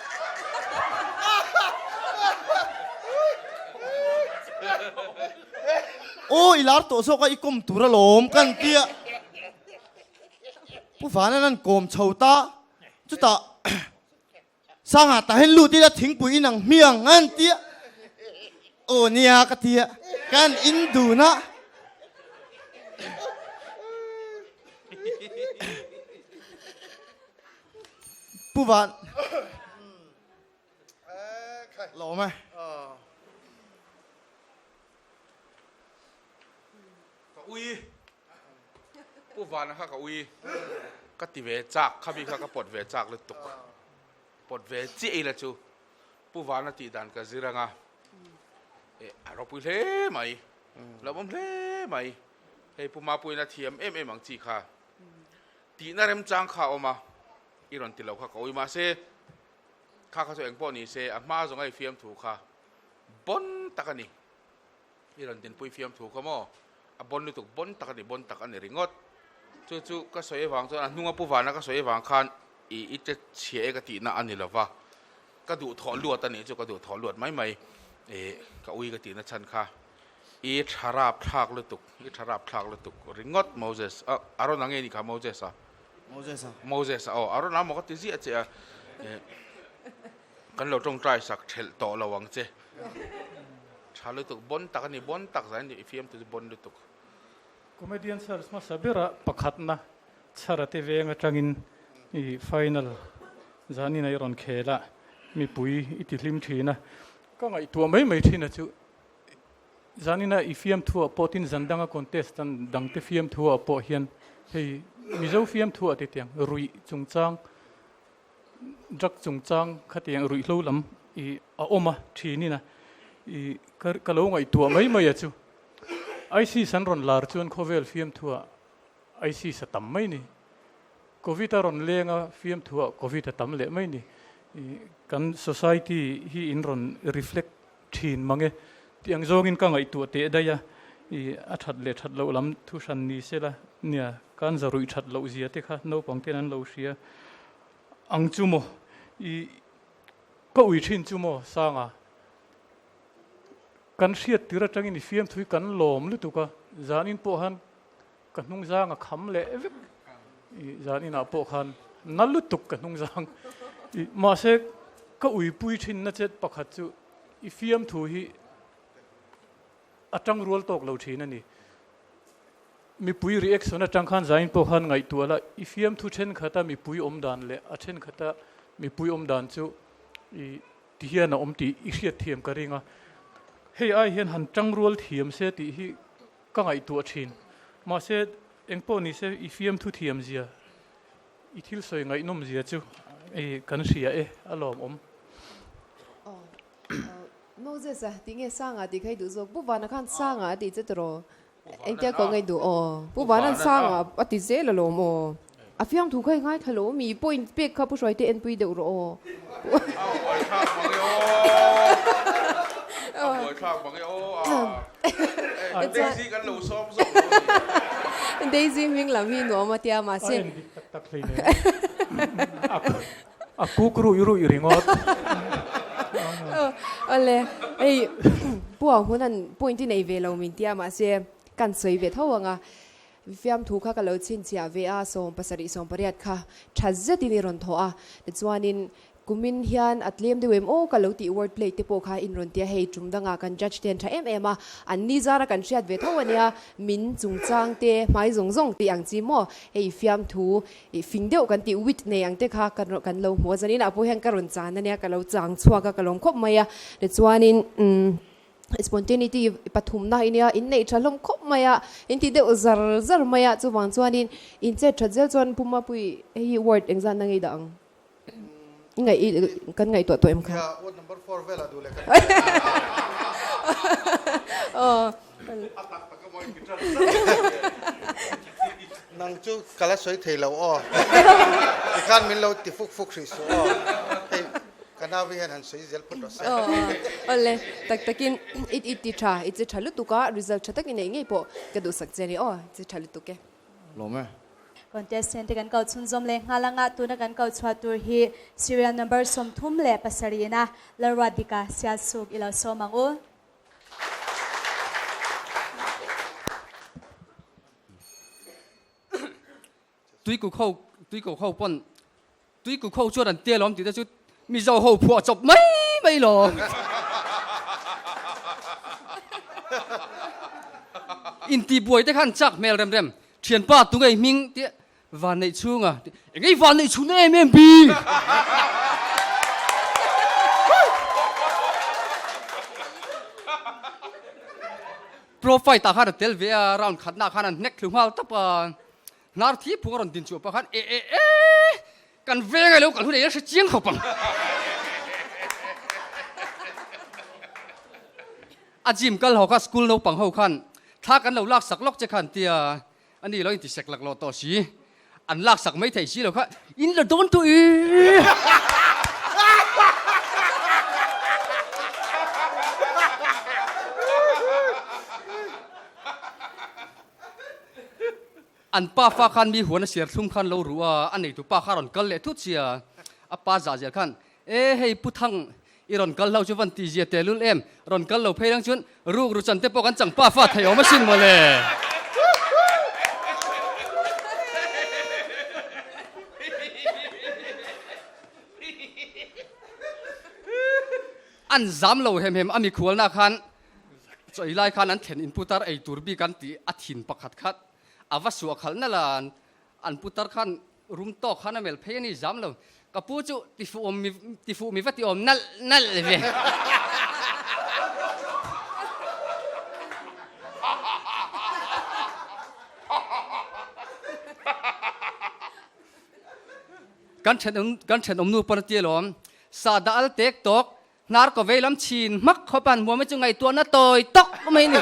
Aw i lar tawh zawk a i kawm tur alawm kan tia Pu Vanan an kawm chho ta chutah Sanga tah hian lut ila thingpui in ang hmiang an tia Aw nia ka tia kan in dun a. Pu Van Lawm e. Ka ui. Pu Vana kha ka ui. Ka ti ve chak, khami kha ka pawt ve chak lutuk. Pawt ve chiah ila chu Pu Vana tih dan ka zir anga eh a ropui hle mai, lawmawm hle mai. Hei Pu Mapuiin a thiam em em ang chi kha tihna remchang kha a awm a, i rawn ti lo kha ka ui mahse kha kha chu engpawh ni se a hma zawng a i fiamthu kha bon tak a ni. I rawn dinpui fiamthu kha maw? A bon lutuk bon tak a ni, bon tak a ni ringawt. Chu chu ka sawi avang chuan a hnunga Pu Vana ka sawi avang khan i i che chhia e ka tihna a ni lova, ka duh thawh luat a nih chu ka duh thawh luat mai mai i ka ui ka tihna chhan kha i tha rap thlak lutuk, i tha rap thlak lutuk ringawt Moses a, Arona nge ni kha Moses a? Moses a. Moses a aw, Arona maw ka ti ziah che a, kan lo tawngtai sak thelh tawh lo ang che. Tha lutuk, bon tak a ni, bon tak zai a ni, i fiamtu chu bon lutuk. Comedian search hmasa berah pakhatna Chharate veng atangin i final zanin a i rawn khel a, mipui i ti hlim thin a, ka ngaihtuah mai mai thin a chu zanina i fiamthuah pawh tin zan danga contestant dangte fiamthuah pawh hian hei Mizo fiamthuah te tiang ruih chungchang Drug chungchang khatiang ruihhlo lam i a awm a thinin a i ka ka lo ngaihtuah mai mai a chu. ISIS an rawn lar chuan khawvel fiamthuah ISIS a tam mai ni. Covid a rawn leng a fiamthuah Covid a tam leh mai ni. I kan society hi in rawn reflect thin mang e. Tih ang zawngin ka ngaihtuah teh daih a, i a that leh that loh lam thu hran ni se la, nia kan za ruih that loh zia te kha naupang ten an lo hria ang chu maw, i ka ui thin chu maw Sanga, kan hriat tir atangin i fiamthu hi kan lawm lutuk a, zanin pawh han Ka hnungzang a kham leh vek i zan inah pawh khan na lutuk ka hnungzang i mahse ka uipui thinna chet pakhat chu i fiamthu hi a tang rual tawk lo thin a ni. Mipui reaction atang khan zain pawh khan ngaihtuah la i fiamthu thenkhat a mipui awm dan leh a thenkhat a mipui awm dan chu i ti hian a awm tih i hriatthiam ka ring a. Hei ai hian han tang rual thiam se tih hi Ka ngaihtuah thin. Mahse, engpawh nise i fiamthu thiam zia, i thil sawi ngaihnawm zia chu kan hria e, a lawmawm. Aw, Moses a, tinge Sanga tih kha i duh zawk? Pu Vana khan Sanga a tih che tawh Engtia ka ngaih duh aw. Pu Vana'n Sanga a ti zel alawm aw. A fiamthu kha i ngaithla lo mi point pek kha Pu Hruaite enpui deuh rawh aw. A buaithlak mang e aw. A buaithlak mang e aw a. Daisy kan lo sawm zawk lo a ni. Daisy hming lam hi nuam a tia mahse. A en dik tak tak hlei nen. A kuk ruih ruih ringawt. Awle hei Pu Auhmuna'n point i nei ve lo min tia mahse kan sawi ve tho ang a. Fiamthu kha ka lo chhinchhiah ve a, 78 kha tha zetin i rawn thawh a, tichuanin. Kumin hian a tlem deuh em aw ka lo tih word play te pawh kha in rawn tia hei tum dangah kan judge te an tha em em a, an ni zara kan hriat ve tho ania, min chungchang te hmai zawng zawng tih ang chi maw hei fiamthu ih fing deuh kan tih wit nei ang te kha kan kan lo hmu a, zanin ah pawh hian ka rawn chan ania ka lo chang chhuak a ka lawm khawp mai a, tichuanin umm. Spontaneity pathumna i nia, inneih tha hlawm khawp mai a, in ti deuh zar zar mai a, chuvang chuanin in chet that zel chuan Pu Mapui hei hi word engzat na ngei dah ang? I ngaih i kan ngaihtuah tawh em kha? Nia, word number four velah duh leh kan Aw. A tak tak a mawi ti tan zar. Nang chu ka la sawi thei lo aw. Tikhan min lo ti fuk fuk hrih suh aw. Hei. Ka nau hi hian han sawi zel phawt rawh se. Awle, tak takin i i ti tha, i che tha lutuk a, result tha tak i neih ngei pawh ka duhsak che a ni aw, che tha lutuk e. Lawm e. Contestant te kan kau chhunzawm leh nghal anga tuna kan kau chhuah tur hi serial number 37 ina Lalruatdika Sialsuk i lo sawm ang u. Tuikuk ho, tuikuk ho pawn Tuikuk ho chuan an tia lawm tih te chu Mizo ho phuah chawp mai mai lawm. Intihbuai te khan chak hmel rem rem, thianpa tu ngei hming tih van neih chhunga tih, eng ngei van neih chhun em em bi. Pro fight ah khan a tel ve a, round khatna ah khan an hnek thlu nghal tawp a. Hnar thi phung a rawn din chhuah pah khan e e e kan veng ai lo kal hun ei a hre chiang khawp ang. A gym kal ho kha school naupang ho khan thla kan lo lak sak lawk che khan tia ani lo inti sek lak lawh tawh si an lak sak mai thei si lo kha in la dawn tawh e. An pa fa khan mi huan a siar thlum khan lo ruh a, a neitu pa kha a rawn kal leh thut sia. A pa zah zel khan, E hei Pu Thang, i rawn kal hlau chu van ti zia tehlul em, rawn kal lo phei lang chuan ruk ru chan te pawh kan chang pa fa thei awm asin mawle. An zam lo hem hem a mikhualna khan Chawi lai khan an thlen in putar ei tur bik an tih a thin pakhat khat a va suah khalh nalh a, an putar khan rum tawk khan a melh phei a ni zam lo. Ka pu chu tifuh awm mi tifuh mi va ti awm nalh nalh ve. Kan thenawm kan thenawm nu pawn a ti alawm, sahdah al tek tawk Hnar ka vei lam chhin hmak khawp an hmuam hi chu ngaihtuahna tawi tawk mai ni.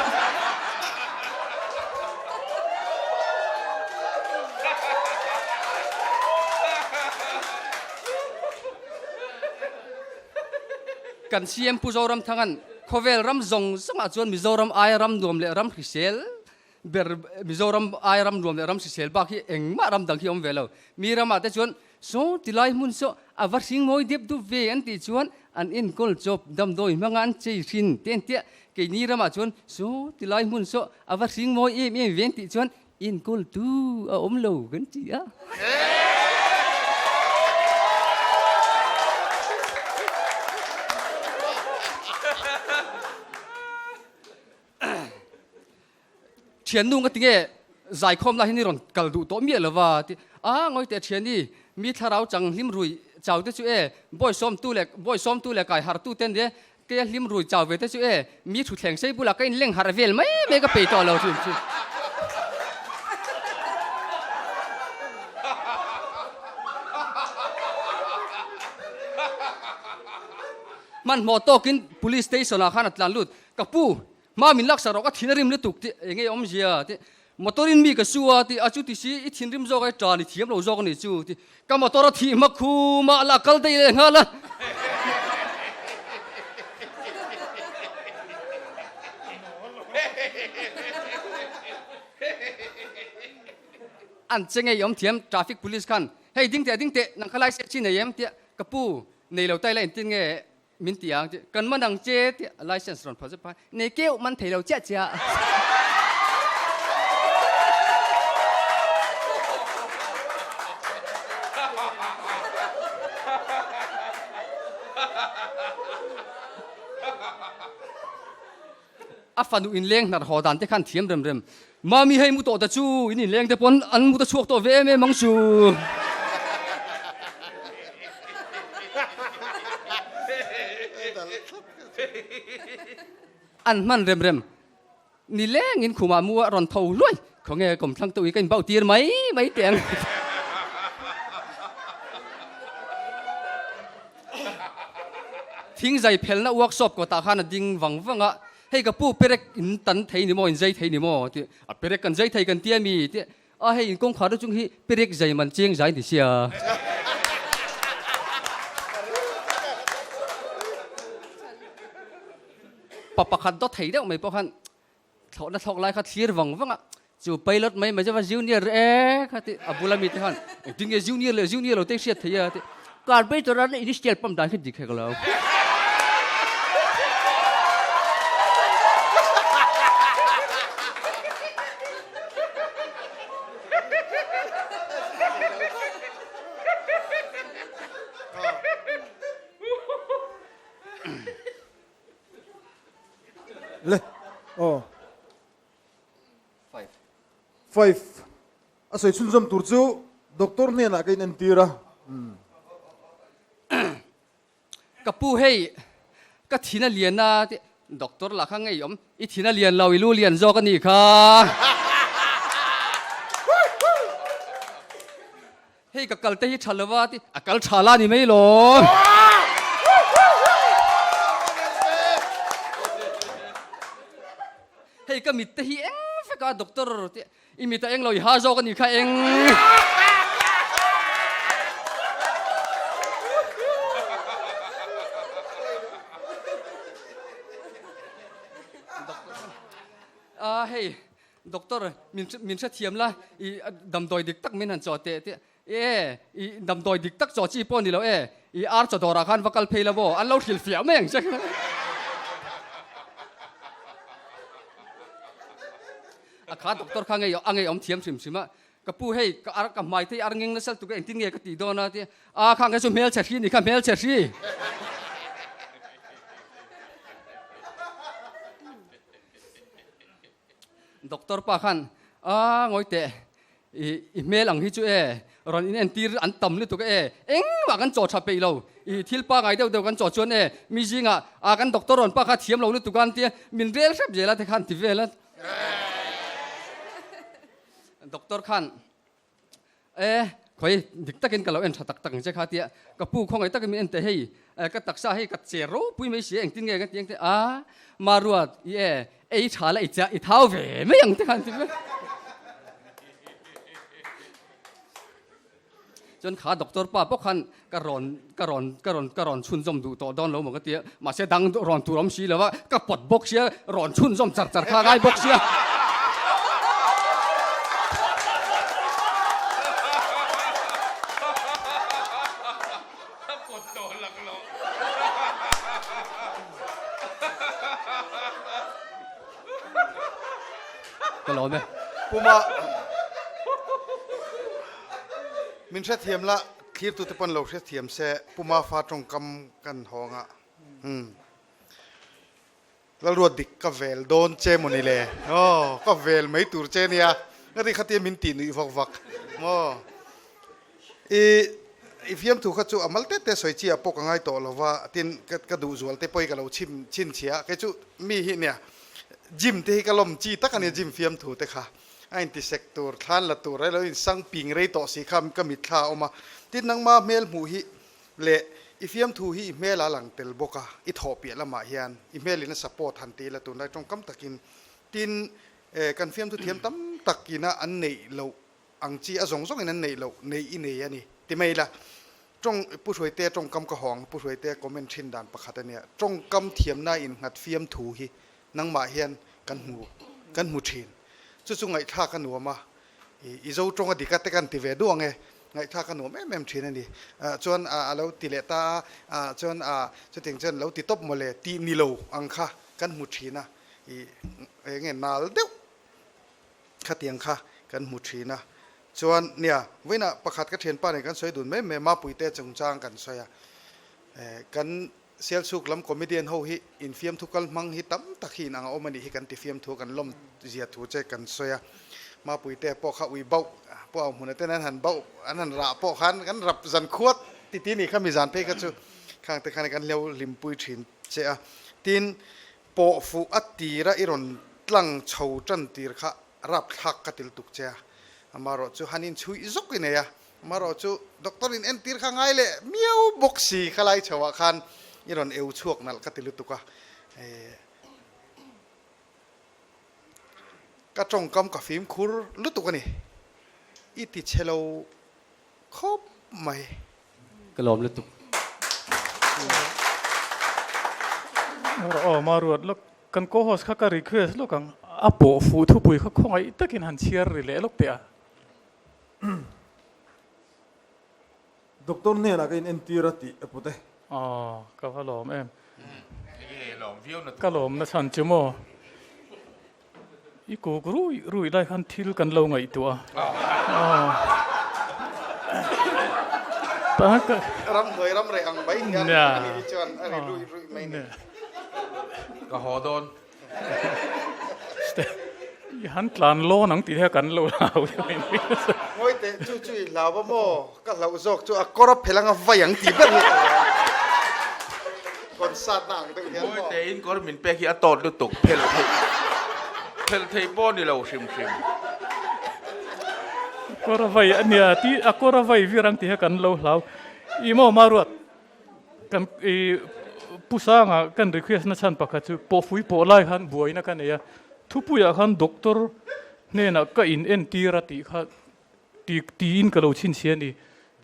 Kan CM Pu Zoramthanga'n khawvel ram zawng zawngah chuan Mizoram aia ram nuam leh ram hrisel ber Mizoram aia ram nuam leh ram hrisel bak hi engmah ram dang hi awm ve lo. Mi ramah te chuan saw tilai hmun saw a va hring mawi dep dup ve an tih chuan an enkawl chawp damdawi hmanga an chei hrin te an tia. Keini ramah chuan saw tilai hmun saw a va hring mawi em em ve an tih chuan enkawl tu a awm lo kan ti a. Thiannu nga tinge zaikhawm lah hian i rawn kal duh tawh miah lo va ti a ngawi teh thiani mi thlarau chang hlim rui chau te chu e bawi sawm tu leh bawi sawm tu leh kai har tu te nia keia hlim rui chau ve te chu e mi thuthleng sei bulah ka inleng harh vel mai mai ka pei tawh lo thin chu. Hmanhmawh tawkin police station ah khan a tlan lut ka pu Hma min laksak rawh ka thin a rim lutuk tih eng nge awmzia tih motor in mi ka su a tih a chu ti si i thinrim zawk ai tan i thiam lo zawk a ni chu tih ka motor a thih hma khum a la kal daih leh nghal a. An che ngei awm thiam traffic police khan hei ding teh ding teh nang kha license hi nei em tia ka pu nei lo tai la engtin nge Min ti ang tih, kan man ang che tih a license rawn phal zet phai, nei keuh man thei lo chiah chiah. A fanu inleng hnar haw dan te khan thiam rem rem. Mami hei mu tawh ta chu in inleng te pawn an mu ta chhuak tawh ve em em ang chu. An hman rem rem. Ni lengin khumah mu a rawn tho hluai. Khawnge kawmthlang teuh hi ka inbauh tir mai mai teh ang. Thingzai phelna workshop kawtah khan a ding vang vang a, Hei ka pu perek in tan thei ni maw, in zai thei ni maw? tih a perek kan zai thei kan ti a mi? tih a hei in kawngkhar te chung hi perek zai man cheng zai ni sia. Pa pakhat dawt thei deuh mai pawh khan thlawhna thlawk lai kha thlir vang vang a, chu pilot mai mai chuan junior e kha ti a bula mite khan engtin nge junior leh junior lo te hriat thei a ti carburetor an initial pump dan khi dik hek lo. Le aw. Five. A sawi chhunzawm tur chu doctor hnenah ka inentir a. Ka pu hei ka thin a lian a ti doctor lah kha ngei awm i thin a lian lo i lu lian zawk a nih kha. Hei ka kal te hi tha lova ti a kal tha la ni mai lo. Hei ka mit te hi eng vek a doctor ti i mit a eng lo i ha zawk a nih kha eng. A hei Doctor, min min hrethiam la, i damdawi dik tak min han chaw teh tih e, i damdawi dik tak chaw chi pawh ni lo e, i ar chaw dawrah khan va kal phei la maw, an lo hrilhfiah mai ang che. A kha doctor kha ngei a ngeiawm thiam hrim hrim a, ka pu hei ka ar ka hmai te hi ar ngeng nasa lutuk a engtin nge ka tih dawn a ti a, khang kha chu hmelchhe hri a ni kha hmelchhe hri. Doctor pa khan, A ngawi teh, i i hmel ang hi chu e, rawn in entir an tam lutuk e, engmah kan chaw tha peih lo, i thil pangai deuh deuh kan chaw chuan e, mi zingah a kan doctor rawn pa kha thiam lo lutuk a an tia, min rel hrep zel a te khan ti vel a. Doctor khan. E, khawi dik takin ka lo en tha tak tak ang che kha tia ka pu khawngaih takin min en teh hei ka taksa hei ka che ropui mai si engtin nge ka ti ang te a Maruat i e ei tha la i chia i thau ve mai ang te khan ti mai chuan kha doctor pa pawh khan ka rawn ka rawn ka rawn ka rawn chhunzawm duh tawh dawn lo maw ka tia mahse dang rawn tur awm si lo a ka pawt bawk sia rawn chhunzawm char char kha a ngai bawk sia. Ka lawm e. Puma min hrethiam la Thlirtute pawn lo hrethiam se Pu Mafa tawngkam kan hawng a, umm. Lalruat dik ka vel dawn che maw ni le? Aw, ka vel mai tur che nia, ngati khatia min tih nuih vak vak maw? I i fiamthu kha chu a mal tete sawi chi ah pawh ka ngai tawh lo va, tin ka ka duh zual te pawh hi ka lo chhim chhinchhia, kei chu mi hi nia gym te hi ka lawm chi tak a nia gym fiamthu te kha. A intisek tur, thlan la tur elo insang ping rei tawh si kha ka mitthla a awm a. Tin, nangma hmel hmuh hi leh i fiamthu hi i hmel a lang tel bawk a, i thawh piah lamah hian i hmelin a support han ti ila tunlai tawngkam takin. Tin, kan fiamthu thiam tam takina an neih loh ang chi a zawng zawngin an neih loh neih i nei a ni ti mai ila. Tawng, Pu Hruaitea tawngkam ka hawng, Pu Hruaitea comment thin dan pakhat a nia. Tawngkam thiamna innghat fiamthu hi nangmah hian kan hmu kan hmu thin. Chu chu ngaihthlak a nuam a, i zo tawng a dik a te kan ti ve duh ang e, ngaihthlak a nuam em em thin a ni. Chuan a lo ti leh ta a, chuan chutiang chuan lo ti tawp mawle tih ni lo ang kha kan hmu thin a, i eng nge nal deuh khatiang kha kan hmu thin a. Chuan nia, vawiinah pakhat ka thianpa nen kan sawi dun mai mai a, Mapuite chungchang kan sawi a, kan. Sialsuk lam comedian ho hi infiamthu kal hmang hi tam tak hi inang a awm a nih hi kan ti fiamthu a kan lawm zia thu che kan sawi a. Mapuite pawh kha ui bauh pawh ang hmunah ten an han bauh an han rah pawh khan kan rap zan khuat ti ti nih kha mi zan phei kha chu khang te khan kan hleu hlimpui thin che a. Tin, pawh fuh a tira i rawn tlang chho tan tir kha rapthlak ka til tuk che a. Amaherawh chu han inchhuih zawk i nei a, Amaherawh chu doctor in entir kha ngai leh miau bawk si kha lai chho ah khan i rawn eu chhuak nalh ka ti lutuk a, ka tawngkam ka fimkhur lutuk a ni, i ti chhe lo khawp mai. Ka lawm lutuk. Aw Maruat lawk kan co-host kha ka request lawk ang, a pawh fuh thupui kha khawngaih takin han chhiar ri leh lawk teh a. Doctor hnenah ka in entir a tih a put e. Aw, ka va lawm em. Enge lawm viau na tur. Ka lawm na chhan chu maw. I kuk rui rui lai khan thil kan lo ngaihtuah a. Aw. Ram hnuai ram reh ang mai hian ani hi chuan a ri rui rui mai ni. Ka haw dawn. I han tlan lawn ang tih hian kan lo hlau deuh in. Ngawi teh chu chu i hlau a maw? Ka hlauh zawk chu a kawr a phel anga vai ang tih ber hi ka hlau. Concert na ang deuh hian maw? Ngawi teh in kawr min pek hi a tawt lutuk phel theih phel theih pawh ni lo hrim hrim. Kawr a vai a nia ti a kawr a vai vir ang tih hian kan lo hlau. I maw Maruat? Kan i Pu Sanga kan request na chhan pakhat chu pawhfui pawh lai khan buaina ka nei a, thupuiah khan doctor hnenah ka in entir a tih kha ti tiin ka lo chhinchhiah a ni.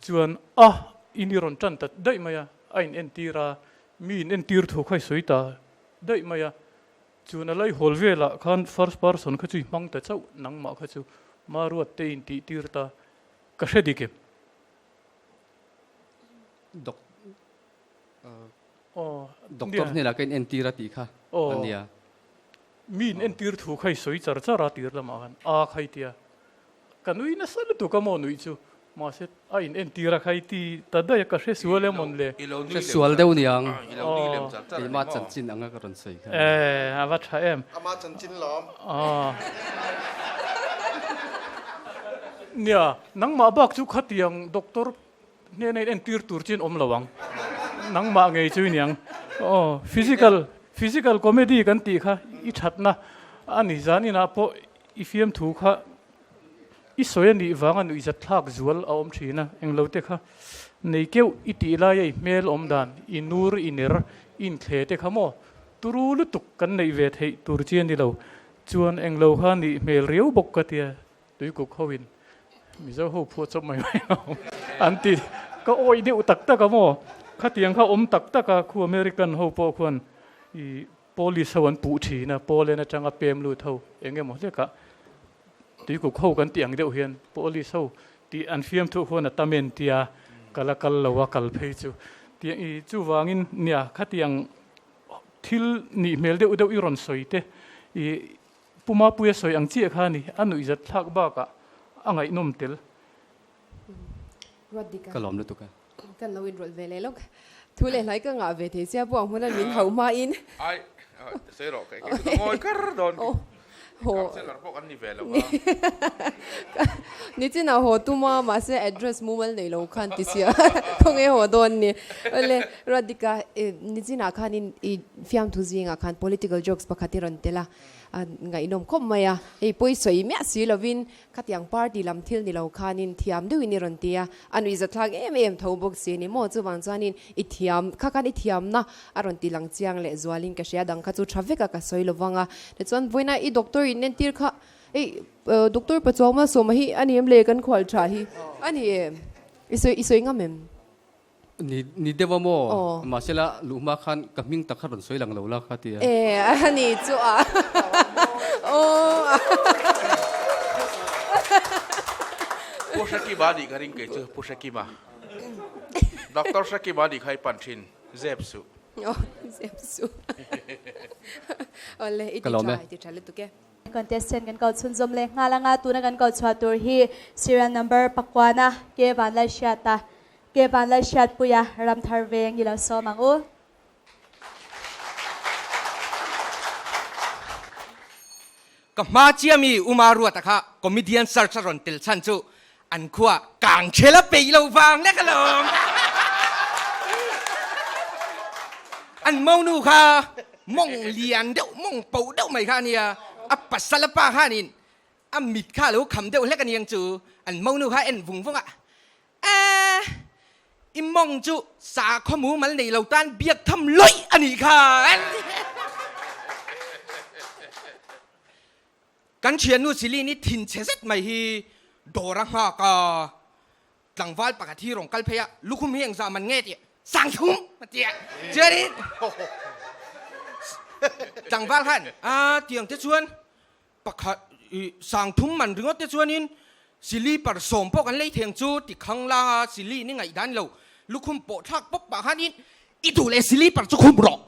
Chuan a in i rawn tan ta daih mai a, a in entir a, mi in entir thu kha i sawi ta daih mai a. Chuan a laihawl velah khan first person kha chu i hmang ta chauh nangmah kha chu Maruat te in tih tir ta ka hre dik em? Doctor hnenah ka in entir a tih kha a nia. Mi in entir thu kha i sawi char char a tir lamah khan a kha i tia. Ka nui nasa lutuk a maw nuih chu. Mahse a in entir a kha i ti ta daih a ka hre sual em awn le. Hre sual deuh niang. Keimah chanchin anga ka rawn sawi kha. E a va tha em. Ama chanchin lawm. Nia nangmah bak chu khatiang doctor Hnena in entir tur chin awm lo ang. Nangmah ngei chu i niang. Aw, physical, physical comedy kan tih kha i thatna a ni. Zan inah pawh i fiamthu kha i sawi a nih vanga nuihzat thlak zual a awm thin a. Englo te kha nei keuh i tih laia i hmel awm dan, i nur, i ner, i inthle te kha maw turu lutuk kan neih ve theih tur chi a ni lo. Chuan englo kha nih hmel riau bawk ka tia. Tuikuk ho in Mizo ho phuah chawp mai mai lo an ti. Ka awih deuh tak tak a maw? Khatiang kha awm tak tak a, khu American ho pawh khuan i police ho an puh thin a, Poland atanga pem lut ho eng emaw hlekah Tuikuk ho kan tih ang deuh hian police ho tih an fiamthu khuan a tam en tia ka la kal lo a kal phei chu. Tiang i chuvangin nia khatiang thil nih hmel deuh deuh i rawn sawi te i Pu Mapuia sawi ang chiah kha a ni, a nuihzat thlak bakah a ngaihnawm tel. Ruat dik a. Ka lawm lutuk a. Kan lo inrawlh ve leh lawk. Thu leh hlai ka ngah ve thei sia pawh ang hmuna min hauh hmain. Ai, sawi rawh, kei chu ka ngawi kar dawn. Councellor pawh kan ni ve lo a. Nichinah haw tum a, mahse address mumal nei lo khan ti sia khawnge haw dawn ni. Awle, Ruat dik a, nichinah khanin i fiamthu zingah khan political jokes pakhat i rawn tel a. A ngaihnawm khawp mai a, hei pawi sawi miah si lovin khatiang party lam thil ni lo khanin thiam deuhin i rawn ti a, a nuihzathlak em em tho bawk si a ni maw? Chuvang chuanin i thiam kha khan i thiamna a rawn ti lang chiang leh zualin ka hria, dang kha chu tha vek a ka sawi lo vang a, tichuan vawiina i doctor in entir kha hei doctor Pachuau Malsawma hi a ni em le kan khual tha hi a ni em? I sawi i sawi ngam em? Ni ni deuh a maw? Mahse la luh hma khan ka hming tak kha rawn sawi lang lo la kha ti a. E a ni chu a. Aw. Pu Hrekima nih ka ring kei chu Pu Hrekima. Doctor Hrekima nih kha i pan thin zep suh. Aw zep suh. Awle i ti tha i ti tha lutuk e. Contestant kan ko chhunzawm leh nghal anga tuna kan ko chhuah tur hi serial number pakuana Ke Vanlalhriata Ke Vanlalhriatpuia Ramthar veng i lo sawm ang u. Ka hma chiah mi Uma Ruata kha comedian search a rawn tel chhan chu an khua kang thel a peih lo vang lek alawm. An monu kha mawng lian deuh mawng poh deuh mai kha a nia, a pasal a pa khanin a mit kha a lo kham deuh hlek a niang chu an monu kha en vung vung a, Ehh, i mawng chu sakhaw mumal nei lo tan biak tham lawih a nih kha. Kan thiannu Celine-i thinchhe zet mai hi dawr a nghak a, tlangval pakhat hi rawn kal phei a, lukhum hi engzah man nge tih Sangthum a ti a, chuanin tlangval khan a tiang te chuan Pakhat i sangthum man ringawt te chuanin sili par sawm pawh kan lei theng chu ti khang lang a, sili ni ngaih dan lo lukhum pawh thlak pawp pah khanin i duh leh sili par chu khum rawh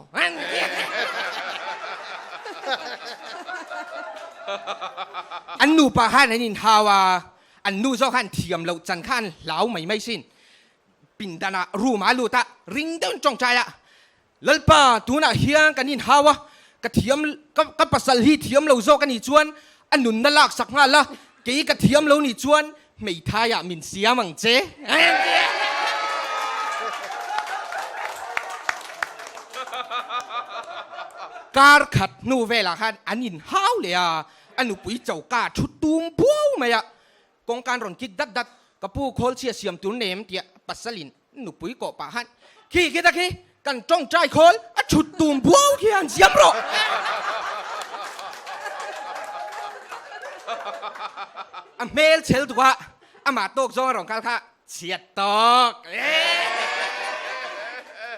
an nupa khan an inhau a, an nu zawk khan thiam loh chan khan hlau mai mai sin pindanah room ah a lut a, ring deuhin tawngtai a Lalpa, tunah hian kan inhau a, ka thiam, ka, ka pasal hi thiam lo zawk a nih chuan a nunna lak sak nghal a, kei ka thiam lo nih chuan hmeithaiah min siam ang che. Kar khat hnu velah khan an inhau leh a, a nupui choka thu tum buau mai a, kawngkan rawn kik dat dat, ka pu khawl chhia siam tur nem tia pasalin Nupui kawh pah khan khi khi ta khi kan tawngtai khawl a thut tum buau khi han siam rawh. A hmel chhel tuk a, amah tawk zawng a rawn kal kha chhiat tawk.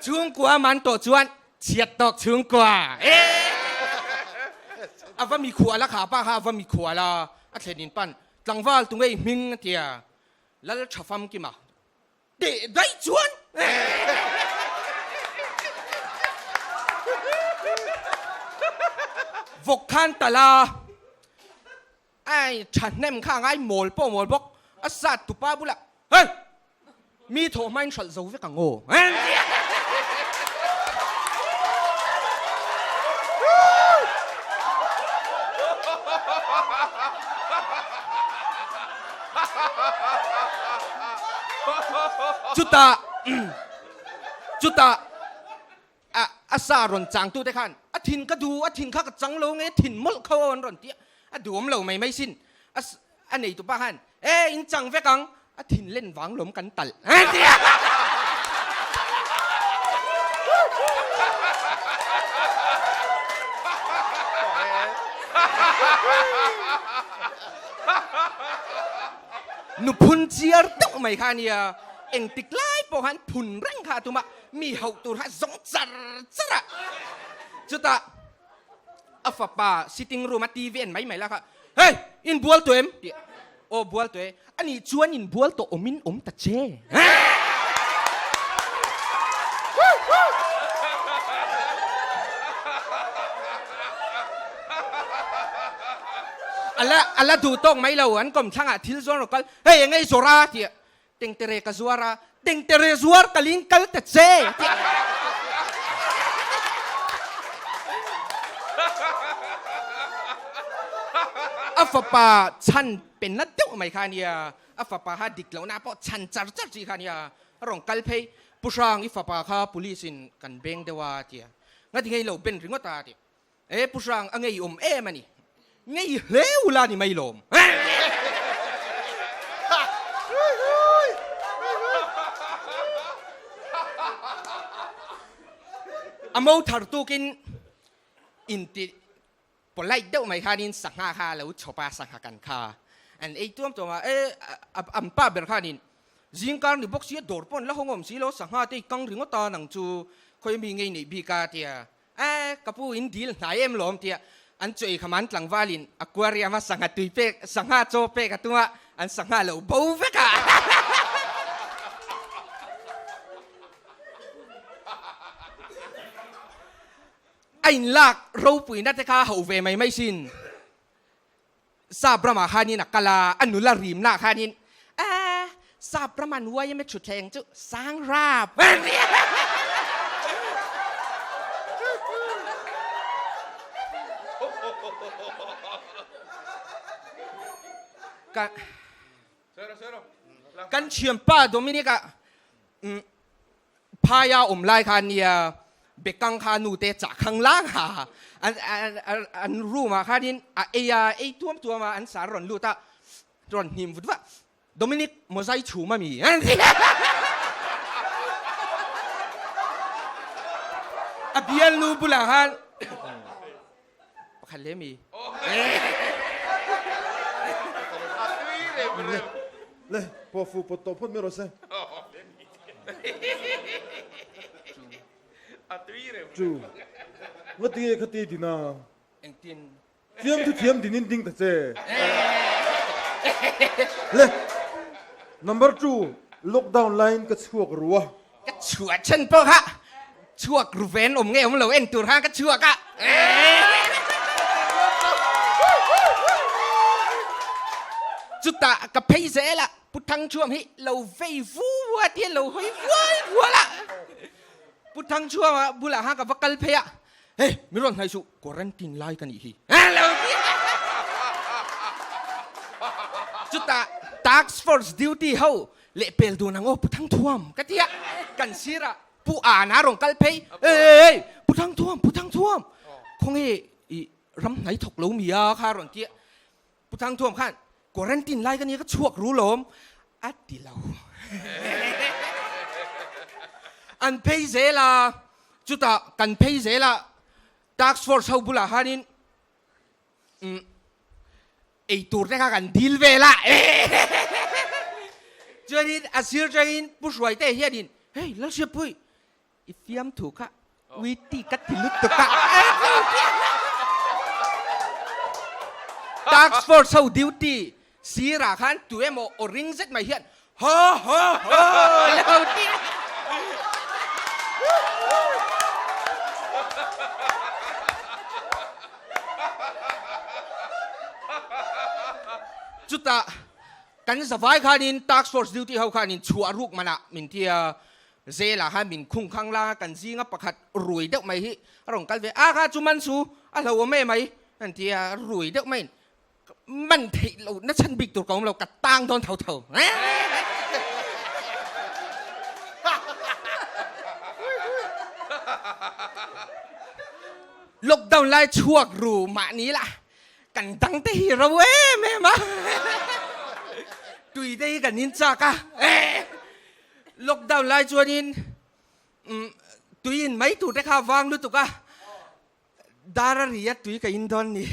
Chhungkua man tawh chuan chhiat tawk chhungkua. A va mikhual a kha pa kha a va mikhual a, a thlen in pan tlangval tu ngei hming a tia Lal tha famkima Teh daih chuan vawk khan tala ai thahnem kha ngai mawl pawh mawl bawk a sat tupa bulah hei mi thawh hmain hralh zo vek ang aw. Chutah chutah a a sa rawn chang tute khan a thin ka duh a thin kha ka chang lo nge thin mawlh kho an rawn ti a, a duhawm lo mai mai sin a a neitupa khan e in chang vek ang a thin len vang lawm kan talh a ti a. Nu phun chiar deuh mai kha a nia, engtik lai pawh khan phun reng kha a tum a, mi hauh tur kha a zawng char char a. Chutah a fapa sitting room a TV en mai mai la kha, Hei, inbual tawh em? tih Aw bual tawh e, anih chuan inbual tawh awmin awm ta che. A la a la duh tawk mai lo, an kawmthlangah thil zuar rawh kal, hei eng ei zawrh a tih a, tengtere ka zuar a, tengtere zuar kalin kal ta che tih a. A fapa chhan penna deuh mai kha a nia, a fapa kha dik lohna pawh chhan char char chi kha a nia, a rawn kal phei, Pu Hrang i fapa kha police in kan beng deuh a tia, ngati ngei lo ben ringawt a ti, e Pu Hrang a ngei awm em a ni, ngei hle ula ni mai lawm. A mo thar tukin inti Polite deuh mai khanin sangha kha a lo chhawp a, sangha kan kha an ei tuam tuam a, e an pa ber khanin zingkar ni bawk sia dawr pawh an la hawng awm si lo, sangha te i kang ringawt a nang chu khawi mi ngei neih bik a tia, e ka pu in dil hnai em lawm tia an chaw ei kha man tlangvalin aquarium a sangha tui pek sangha chaw pek a tum a, an sangha lo bo vek a. A inlak ropuina te kha a hauh ve mai mai sin. Sap ramah khanin a kal a, a nula rimnaah khanin, Aa, sap rama an uai emaw thutthleng chu sang rap a ni. Ka kan thianpa Dominic-a phaia awm lai kha ania bekang kha nu te chah khang lang a an an room ah khanin a ei a ei tuam tuam a an sar rawn lut a rawn hnim vut va Dominic mawzai chhum a mi a bialnu bulah khan Pakhat le mi. Le, po fu pot to phot mi ro se. Chu. Ngati nge khati dina. Engtin. Thiam thu thiam din in ding ta che. Le. Number 2 lockdown line ka chhuak rua. Ka chhuah chhan pawh kha chhuak ru ven awm nge awm lo en tur khan ka chhuak a. Chutah ka phei zel a, Pu Thangchhuam hi lo vei vua tia lo hawi vual vual a. Pu Thangchhuama bulah khan ka va kal phei a, Hei, mi rawn hnaih suh, quarantine lai ka nih hi. Lo ti a. Chutah task force duty ho Leh pel dun ang aw Pu Thangthuam ka ti a, kan sir ah Pu Ana rawn kal phei, Ei Pu Thangthuam, Pu Thangthuam, khawnge i ram hnai thawk lo mi a kha rawn ti a, Pu Thangthuam khan quarantine lai ka nia ka chhuak ru lawm a ti lo. An phei zel a, chutah kan phei zel a, task force ho bulah khanin Ei tur te kha kan dil vel a chuanin a sir tangin Pu Hruaite hianin hei Lalhriatpui i fiamthu kha witty ka ti lutuk a Task force ho duty sirah khan tu emaw aw ring zet mai hian Ha ha ha lo ti a. Chutah kan zavai khanin task force duty ho khanin chhuah ruk manah min ti a, Zela khan min khung khang la kan zinga pakhat rui deuh mai hi a rawn kal ve a kha chu man su a hlauhawm em mai an ti a, rui deuh maiin Man theih lo na chan bik tur ka awm lo ka tang dawn tho tho. Lockdown lai chhuak ru mahni la kan dang te hi ro em em a. Tui te hi kan in chak a. Lockdown lai chuanin tui in mai tur te kha vang lutuk a. Dar a ri a tui ka in dawn ni.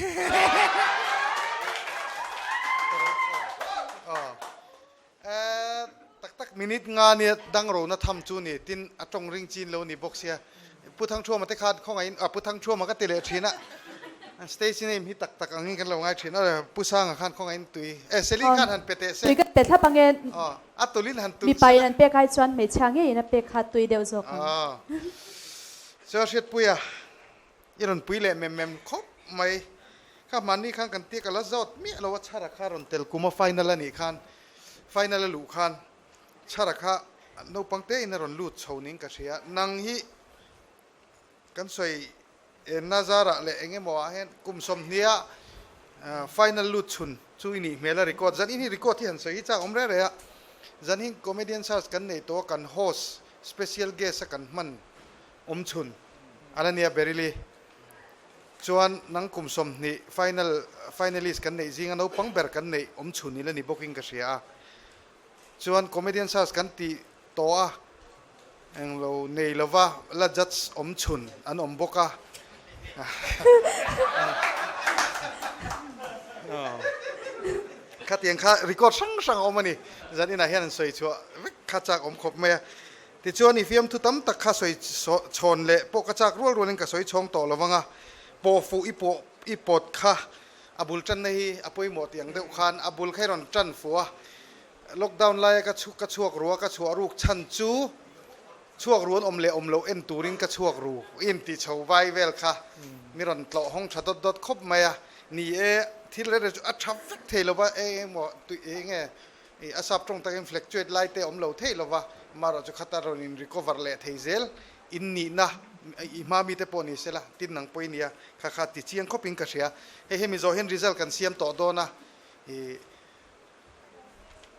Tak tak minute nga nia dang ro na tham chu ni tin a tawng ring chin lo ni bawk sia. Pu Thangthuama te khan khawngaih in Pu Thangthuama ka ti leh thin a stage name hi tak tak angin kan lo ngai thin a Pu Sanga khan khawngaih in tui e Seli khan han pe teh se. Tui ka pe thlap ange. A tulin han tul Mipa in an pek ai chuan hmeichhia ngeiin a pek kha tui deuh zawk ang. Chuan Hriatpuia i rawn pui leh mem mem khawp mai. Kha hmanni khan kan tia ka la zawt miah lo a, Chhara kha rawn tel kum a final a nih khan, final a luh khan Chhara kha naupang te in a rawn lut chho ning ka hria. Nang hi kan sawi Nazara leh eng emaw ah hian kum 20 a final lut chhun chu i nih hmel a record. Zan in hi record hi han sawi hi chak awm reng reng a, zan hi comedian search kan nei tawh a, kan host special guest a kan hman awm chhun a la nia Berili chuan nang kum 20 final finalist kan neih zinga naupang ber kan neih awm chhun i la ni bawkin ka hria a, chuan comedian search kan tih tawh a englo nei lova la judge awm chhun an awm bawk a. Khatiang kha record hrang hrang a awm a ni, zan inah hian an sawi chhuah vek kha chak awm khawp mai a. Tichuan i fiamthu tam tak kha sawi chhawn leh pawh ka chak rual rualin ka sawi chhawng tawh lo vang a, pawh fuh i pawh i pawt kha a bul tanna hi a pawimawh tih ang deuh khan a bul kha i rawn tan fuh a, lockdown laia ka ka chhuak ru a, ka chhuah ruk chhan chu chhuak ru an awm leh awm loh en turin ka chhuak ru i intih chho vai vel kha mi rawn tlawh hawng tha dawt dawt khawp mai a, ni e thil reng reng chu a tha vek thei lo va eng emaw tui eng nge I a sap tawng takin fluctuate lai te awm lo thei lova, amaherawhchu khata rawn in recover leh thei zel in nihna I hma mite pawh ni sela, tin nang pawh i nia, kha kha ti chiang khawpin ka hria. Hei hemi zawh hian result kan siam tawh dawn a, i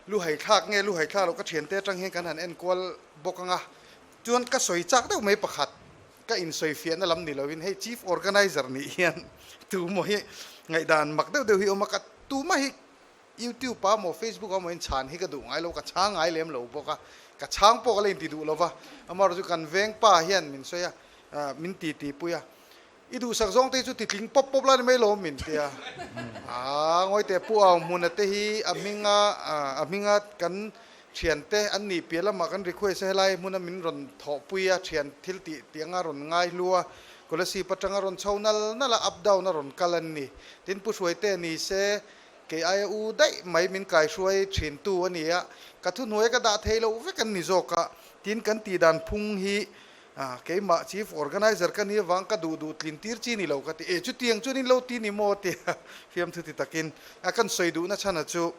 luhai thlak nge luhai thlak loh ka thiante atang hian kan han enkual bawk ang a. Chuan ka sawi chak deuh mai pakhat, ka insawi fiahna lam ni loin hei chief organizer nih hian tumaw hi ngaihdan mak deuh deuh hi awm a, ka tumah hi YouTube ah maw Facebook ah maw in chhan hi ka duh ngai lo, ka chhang ngai lem lo bawk a, ka chhang pawh ka la inti duh lo va, amaherawh chu kan veng pa hian min sawi a, min ti ti pui a, i duhsak zawng te hi chu ti tling pawp pawp la ni mai lo min ti a, aa ngawi teh Pu Au Hmuna te hi a hminga a hminga kan thian te an nih piah lamah kan request a helai hmuna min rawn thawhpui a, thian thil tih tih anga rawn ngai hlu a, Kolasib atanga rawn chho nal nal a up down a rawn kal an ni, tin Pu Hruaite ni se Kei aia u daih mai min kaihruai thintu a ni a, ka thuhnuai ka dah thei loh vek an ni zawk a, tin kan tih dan phung hi keimah Chief Organizer ka nih avang ka duh duh tlin tir chi ni lo ka ti, e chutiang chuan in lo ti ni maw tia fiamthu ti takin a kan sawi duhna chhana chu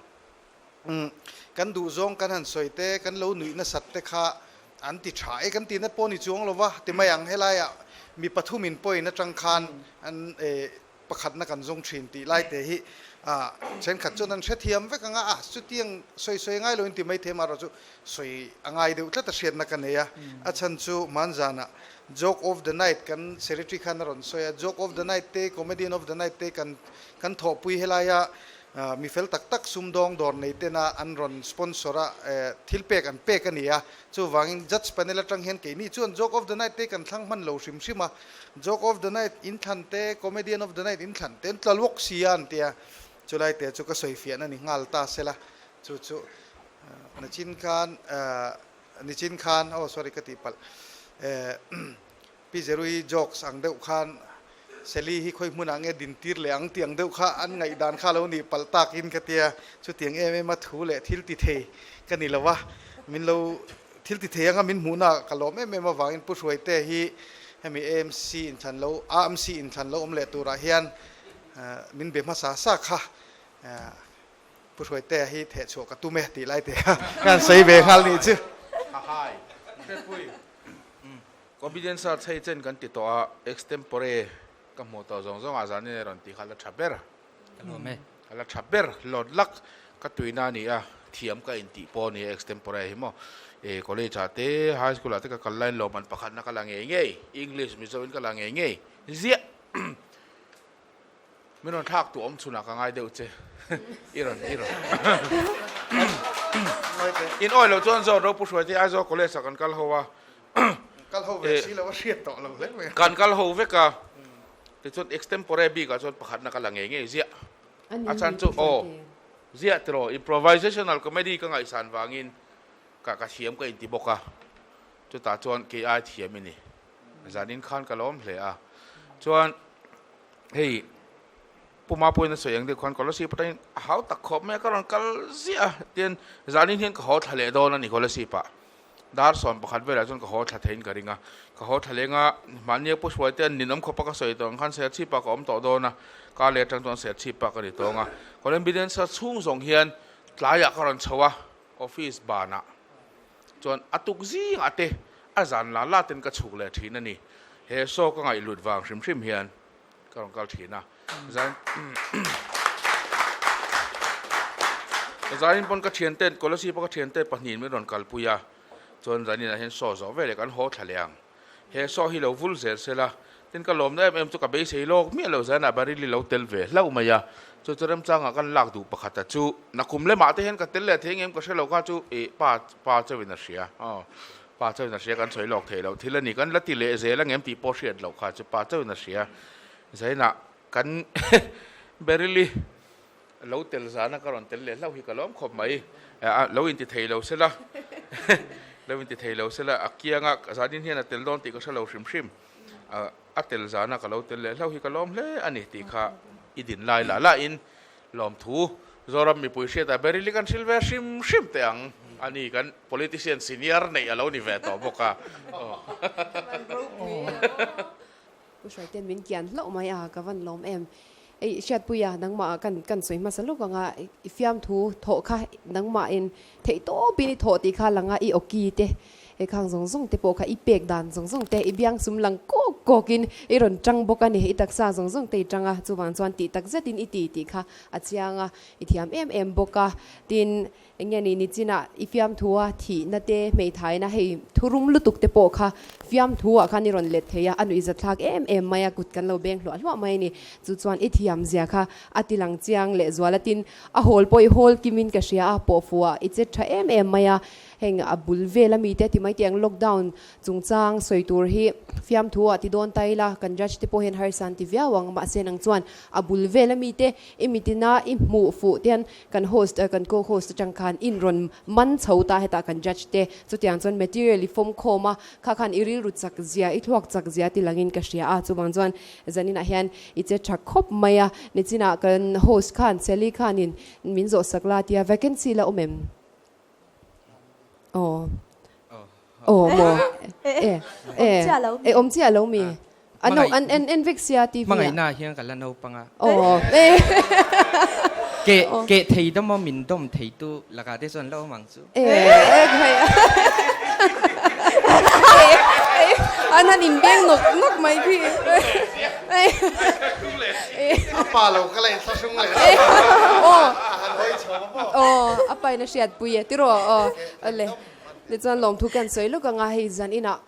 kan duh zawng kan han sawi te kan lo nuih nasat te kha an ti tha e kan tihna pawh ni chuang lo va ti mai ang helaiah mi pathumin pawhin atang khan an e Pakhatna kan zawng thin tih lai te hi thenkhat chuan an hrethiam vek ang a, a chutiang sawi sawi ngai loin ti maithei amaherawh chu sawi a ngai deuh tlat a hriatna ka nei a, a chhan chu hmanzanah Joke of the Night kan Secretary khan a rawn sawi a, Joke of the Night te, Comedian of the Night te kan kan thawhpui helaia mi fel tak tak sumdawng dawr nei tena an rawn sponsor a, thil pek an pek a ni a, chuvangin Judge panel atang hian keini chuan Joke of the Night te kan thlang hman lo hrim hrim a, Joke of the night in thlan te, comedian of the night in thlan te an tla luak si a an ti a, chulai te chu ka sawi fiahna ni nghal ta sela, chu chu nichin khan nichin khan oh sorry ka tih palh Pi Jerui jokes ang deuh khan Sally hi khawi hmunah nge din tir leh ang tih ang deuh kha an ngaihdan kha lo nih palh takin ka tia, chutiang em em a thu leh thil ti thei ka ni lo a, min lo Thil ti thei anga min hmuhna ka lawm em em avangin Pu Hruaite hi hemi AMC inthlan lo AMC inthlan lo awm leh turah hian min be hmasa sa kha Pu Hruaitea hi thehchhuah ka tum e tih lai te kha ka han sawi ve nghal nih chu. Hahai. Hriatpui. Comedian search hei chen kan ti tawh a, extempore ka hmuh tawh zawng zawngah zanin a rawn ti kha la tha ber. Ka lawm e. Ka la tha ber lawt lak ka tuina a ni a, thiam ka intih pawh a ni a extempore hi maw. E college ah te high school ah te ka kal laiin lawmman pakhatna ka la ngei ngei, English Mizo in ka la ngei ngei ziah. Min rawn thlak tu awm chhunah ka ngai deuh che i rawn i rawn in awi loh chuan zawt Ropu Hruaite Aizawl college ah kan kal ho a. Kal ho ve si lo a hriat tawh lo hle mai. Kan kal ho vek a. Tichuan extempore bikah chuan pakhatna ka la ngei ngei ziah. A chhan chu aw ziah tiraw improvisational comedy ka ngaihsan vangin ka ka thiam ka inti bawk a. Chutah chuan kei ai thiam i ni. Zanin khan ka lawm hle a. Chuan hei Pu Mapuiin a sawi ang deuh khan Kolasib atangin a hau tak khawp mai a, ka rawn kal ziah a. Tian zanin hian ka haw thla leh dawn a ni Kolasib ah. Dar 11 velah chuan ka haw thla theiin ka ring a, ka haw thla leng a, mahnia Pu Hruaite an ninawm khawpa ka sawi tawh ang khan Serchhip ah ka awm tawh dawn a, kar leh atang chuan Serchhip ah ka ni tawng a, Colombian sa chhung zawng hian tlaiah ka rawn chho a, office banah chuan a tuk zingah te a zan la la ten ka chhuk leh thin a ni, he show ka ngaihlut vang hrim hrim hian ka rawn kal thin a, zan zanin pawn ka thiante Kolasib a ka thiante pahnihin min rawn kalpui a, chuan zanin ah hian show zawh veleh kan haw thla leh ang, he show hi lo vul zel sela, tin ka lawmna em em chu ka beisei lawk miah loh zanah Baryl-i lo tel ve hlauh mai a, chu chu remchangah kan lak duh pakhat a chu nakum lemah te hian ka tel leh thei ngem ka hre lo kha chu ih pa pa chauhin a hria aw pa chauhin a hria kan sawi lawk theih loh thil a ni kan la ti leh zel angem tih pawh hriat loh kha chu pa chauhin a hria. Zainah kan Baryl-i lo tel zana ka rawn tel leh hlauh hi ka lawm khawp mai. Lo inti thei lo sela, lo inti thei lo sela a kianga zanin hian a tel dawn tih ka hre lo hrim hrim. A tel zana ka lo tel leh hlauh hi ka lawm hle a ni tih kha i din lai lah lahin lawmthu Zoram mipui hriatah Baryl-i kan hrilh ve hrim hrim teh ang a ni kan politician senior neih a lo ni ve tawh bawk a. Pu Hruaite'n min kian hlauh mai a, ka van lawm em. Ei, Hriatpuia, nangmah kan kan sawi hmasa lawk ang a, i fiamthu thawh kha nangmahin theih tawpin i thawh tih kha lang a, i awki te. He khang zawng zawng te pawh kha i pek dan zawng zawng te i biang sum lang kawk kawk in i rawn tang bawk a ni. I taksa zawng zawng te i tang a, chuvang chuan tih tak zet in i ti tih kha a chiang a, i thiam em em bawk a. Tin, eng nge ni nichinah i fiamthu a thihna te hmeithaina hei thurum lutuk te pawh kha fiamthu ah khan i rawn let thei a, a nuihzat thlak em em mai a, kut kan lo beng hluah hluah mai a ni. Chu chuan i thiam zia kha a ti lang chiang leh zual a, tin a hawl pawh i hawl kim in ka hria a, pawhfuh ah i chet tha em em mai a. Heng a bul vel ami te ti mai tih ang lockdown chungchang sawi tur hi fiamthu ah ti dawn ta ila kan judge te pawh hian harsa an ti viau ang mahse nang chuan a bul vel ami te i mitina i hmuh fuh te hian kan host kan co host atang khan in rawn man chho ta hetah kan judge te chutiang chuan material i fawm khawm a kha khan i rilru chak zia i thluak chak zia ti langin ka hria a chuvang chuan zaninah hian i che tha khawp mai a nichinah kan host khan Sally khanin min zawh sak la tia vacancy la awm em? Aw. Aw maw. E. E. E awm chiah lo mi. An no an en en vek sia TV ah. Hmangaihna hian ka la naupang a. Aw. E. Ke ke thei dawm a min dawm thei tu lakah te chuan la awm ang chu. E. E khai. An han inbeng nawk nawk mai khi. A pa lo ka la inthlahrung leh. Aw. Aw, a pain a hriatpui e tiraw aw le. Tichuan lawmthu kan sawi lawk anga hei zan inah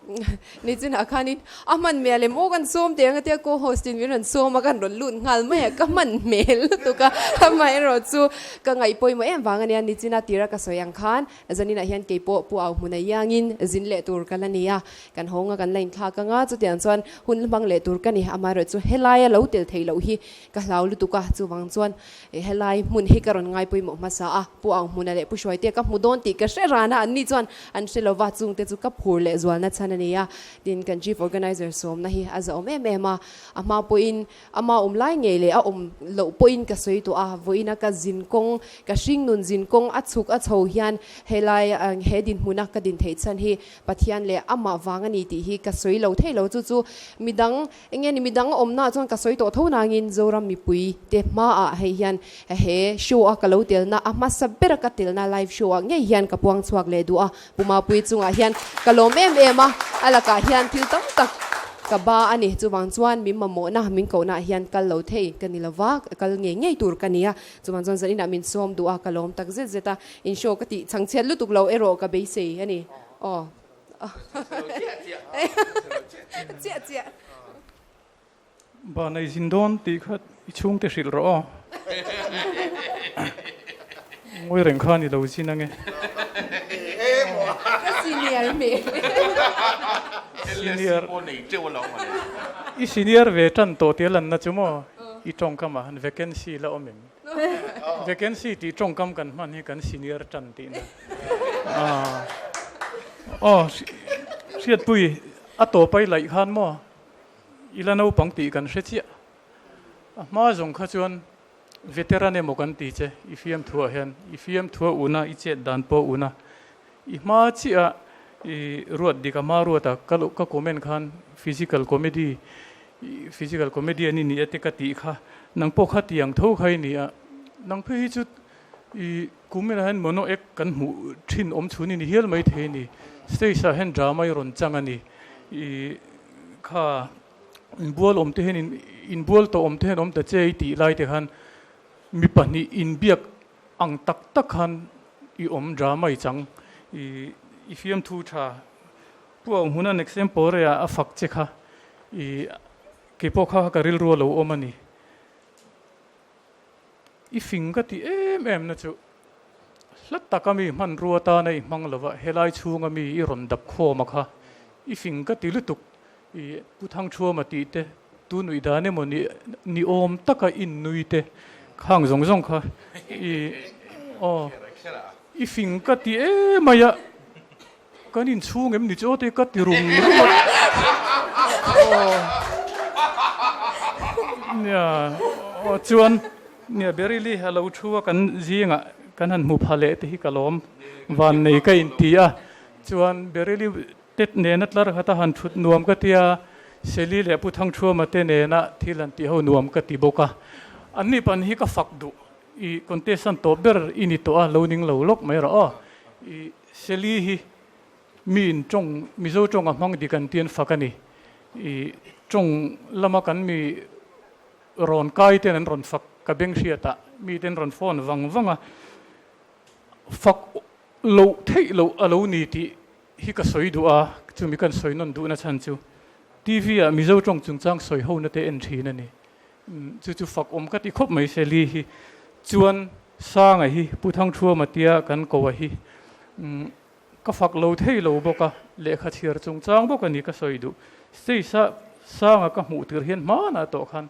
nichinah khanin a hman hmel em aw kan sawm teh ang a tia co-host in min rawn sawm a kan rawn lut nghal mai a ka hman hmel lutuk a amaherawh chu ka ngaih pawimawh em vang ania nichina tira ka sawi ang khan zaninah hian keipawh pu au hmuna iangin zin leh tur ka la ni a kan hawnga kan la inthlak anga chutiang chuan hun la hmang leh tur ka ni amaherawh chu helaia lo tel theih loh hi ka hlau lutuk a chuvang chuan Helai hmun hi ka rawn ngai pawimawh hmasa a, Pu Auhmuna leh Pu Hruaitea ka hmu dawn tih ka hre ran a, anni chuan an hre lova, chungte chu ka phur leh zualna chhan a ni a. Tin, kan Chief Organizer sawmna hi a zahawm em em a, a hma pawhin ama awm lai ngei leh a awm loh pawhin ka sawi tawh a, vawiina ka zin kawng, ka hringnun zin kawng a chhuk a chho hian helai he dinhmuna ka din theih chhan hi Pathian leh amah vang a ni tih hi ka sawi lo thei lo, chu chu midang Eng nge ni midang a awmna chuan ka sawi tawh tho nangin Zoram mipui te hmaah hei hian he show a ka lo telna a hmasa bera ka telna live show ah ngei hian ka puang chhuak leh duh a, Pu Mapui chungah hian ka lawm em em a, a lakah hian thil tam tak ka ba a ni. Chuvang chuan min mamawhna min kohnaah hian kal lo thei ka ni lova, kal ngei ngei tur ka ni a. Chuvang chuan zaninah min sawm duh a, ka lawm tak zet zet a, in show ka tih chhangchhiat lutuk lo erawh ka beisei a ni. Aw. Chiah chiah. Ba nei zin dawn tih kha i chhungte hrilh rawh aw. Ngawi reng khan i lo zin ange. Ka senior hmel. Senior. I senior ve tan tawh tia lanna chu maw i tawngkam ah han vacancy la awm em? Vacancy tih tawngkam kan hman hi kan senior tan tihna. Aw Hriatpui a tawp a i laih khan maw i la naupang tih kan hre chiah. A hma zawng kha chuan veteran emaw kan ti che i fiamthuah hian i fiamthuah una i chet dan pawh una i hma chiah i ruat dik a hma ruata ka ka comment khan physical comedy physical comedian i ni a te ka tih kha nang pawh kha tiang tho kha i ni a nang phei hi chu i Kum inah hian mono act kan hmuh thin awm chhun i ni hial mai thei a ni. Stage ah hian drama i rawn chang a ni. I kha inbual awm te hian in inbual tawh awm te hian awm ta che i tih lai te khan mi pahnih inbiak ang tak tak khan i awm drama i chang. I i fiamthu tha Pu Auhmuna'n extempore ah a fak che kha i keipawh kha ka rilru a lo awm a ni. I fing ka tih em em na chu hla taka mi hmanrua tana i hmang lova helai chhunga mi i rawn dap khawm a kha i fing ka ti lutuk i Pu Thangthuama tih te tu nuih dan emaw ni ni awm taka in nui te khang zawng zawng kha i aw i fing ka ti em mai a. Kan inchhung em ni chu aw te ka ti rum rum a. Aw nia aw chuan nia Beryl-i a lo thu a kan zingah kan han hmu pha leh te hi ka lawm van nei ka inti a chuan Beryl-i te nena tlar khat a han thut nuam ka tia Shelly leh Pu Thangthuama te nena thil han tih ho nuam ka ti bawk a anni pan hi ka fak duh i contestant tawp ber i ni tawh a lo ning lo lawk mai rawh aw i Shelly hi Mi in tawng, Mizo tawng a hmang dik an ti an fak a ni. I tawng lama kan mi rawn kai ten an rawn fak ka beng hriatah mi ten rawn phone vang vang a, fak loh theih loh a lo ni tih hi ka sawi duh a, chumi kan sawi nawn duhna chhan chu TV ah Mizo tawng chungchang sawi hona te en thin a ni. Chu chu fak awm ka ti khawp mai Sally hi chuan Sanga hi Pu Thangthuama tia kan ko a hi ka fak lo thei lo bawk a, lehkha chhiar chungchang bawk a ni ka sawi duh. Stage a Sanga ka hmuh tir hian hmanah tawh khan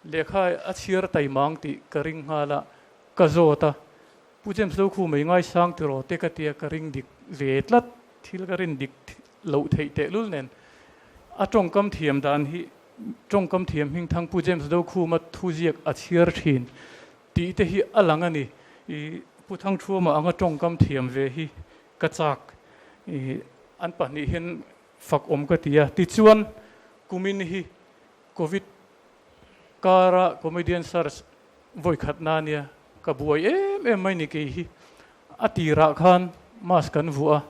lehkha a chhiar taimang tih ka ring nghal a, ka zawt a, Pu James Lokhu mai ngaisang tiraw te ka tia ka ring dik ve tlat, thil ka rin dik loh theih tehlul nen a tawngkam thiam dan hi tawngkam thiam hmingthang Pu James Dokhuma thuziak a chhiar thin tih te hi a lang a ni. I Pu Thangthuama anga tawngkam thiam ve hi ka chak. I an pahnih hian fak awm ka ti a. Tichuan kumin hi Covid kara comedian search vawi khatna a nia, ka buai em em mai ni kei hi. A tirah khan mask kan vuah a,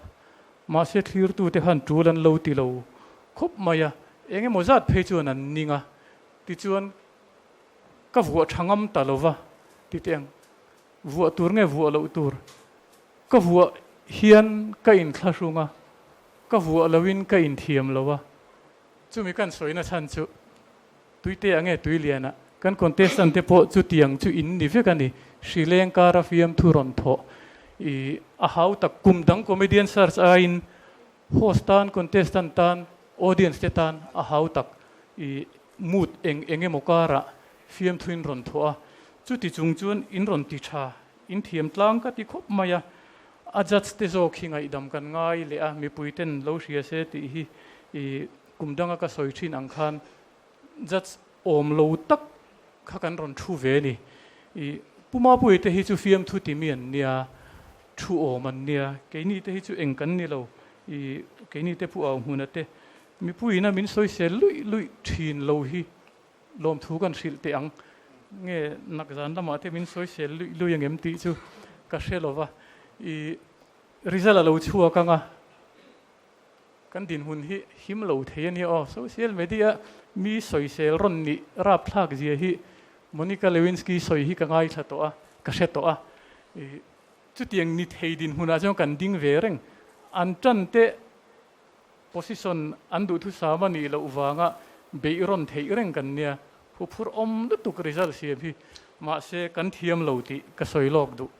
mahse thlirtute khan tul an lo ti lo khawp mai a, eng emaw zat phei chuan an ning a, tichuan ka vuah tha ngam ta lo va, ti teh ang, vuah tur nge vuah loh tur, ka vuah hian ka inthlahrung a, ka vuah loin ka inthiam lo a, chumi kan sawina chhan chu Tuite ah nge tui lian ah kan contestant te pawh chutiang chu in ni vek a ni. Hri leng kara fiamthu rawn thawh i a hau tak kum dang comedian search aiin host tan contestant tan audience te tan a hau tak i mood eng eng emaw karah fiamthu in rawn thawh a. Chuti chung chuan in rawn ti tha in thiam tlang ka ti khawp mai a. A judge te zawk hi ngaihdam kan ngai leh a mipui ten lo hria se tih hi i kum danga ka sawi thin ang khan Judge awm lo tak kha kan rawn thu ve a ni. I Pu Mapuii te hi chu fiamthu timi an nia, thu awm an nia, keini te hi chu eng kan ni lo, i keini te Pu Auhmuna te mipuiin a min sawisel luih luih thin lo hi lawmthu kan hrilh teh ang. Nge nakzan lamah te min sawisel luih luih ang em tih chu ka hre lo va. I result a lo chhuak ang a. Kan dinhmun hi him lo thei a nia aw. Social media mi sawisel rawn nih rapthlak zia hi Monica Lewinsky sawi hi ka ngaithla tawh a, ka hre tawh a. Chutiang ni thei dinhmunah chuan kan ding ve reng. An tan te position an duhthusam a nih loh vanga beih rawn theih reng kan nia. Huphurh awm lutuk result siam hi mahse kan thiam lo tih ka sawi lawk duh.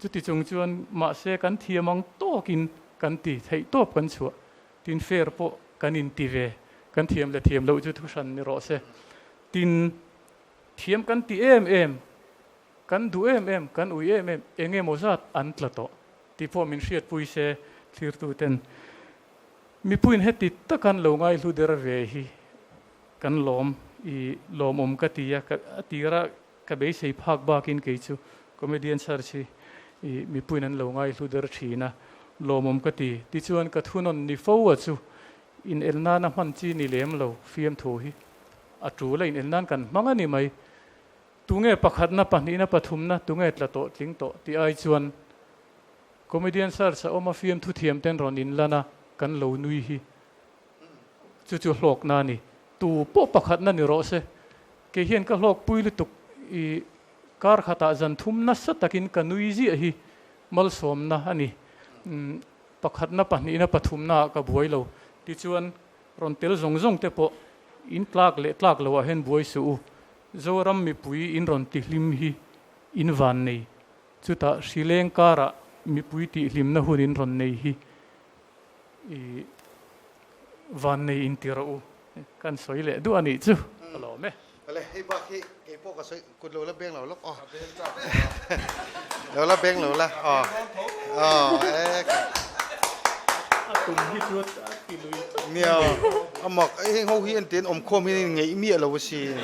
Chuti chung chuan mahse kan thiam ang tawkin kan ti theih tawp kan chhuah tin fair pawh kan inti ve, kan thiam leh thiam loh chu thu hran ni rawh se. Tin, thiam kan ti em em, kan duh em em, kan ui em em, eng emaw zat an tla tawh tih pawh min hriatpui se thlirtuten mipuiin heti takan lo ngaihlu der ve hi kan lawm i lawmawm ka ti a, a tira Ka beisei phak bakin kei chu comedian search hi i mipuiin an lo ngaihlu der thin a, lawmawm ka ti. Tichuan ka thunawn ni fo a chu inel nana hman chi ni lem lo fiamthu hi a tul a, inel nan kan hmang a ni mai. Tunge pakhatna, pahnihna, pathumna, tunge tla tawh, tling tawh tih ai chuan comedian search a awm a fiamthu thiam ten rawn inlan a kan lo nui hi chu chu hlawkna a ni. Tu pawh pakhatna ni rawh se. Kei hian ka hlawkpui lutuk i kar khatah zan thum nasa takin ka nui ziah hi malsawmna a ni. Pakhatna, pahnihna, pathumna ah ka buai lo. Tichuan rawn tel zawng zawng te pawh in tlak leh tlak loh ah hian buai suh u. Zoram mipui in rawn tihlim hi in van nei. Chutah hrileng karah mipui tihhlimna hun in rawn nei hi i vannei in ti rawh u. Kan sawi leh duh a nih chu ka lawm e. Awle, hei bak hi kei pawh ka sawi kut lo la beng lo lawk aw. Lo la beng lo la aw. Aw e. A tum hi chu a ti lui tlat. Nia, a mak heng ho hi an ti an awm khawm hian in ngeih miah lo asin.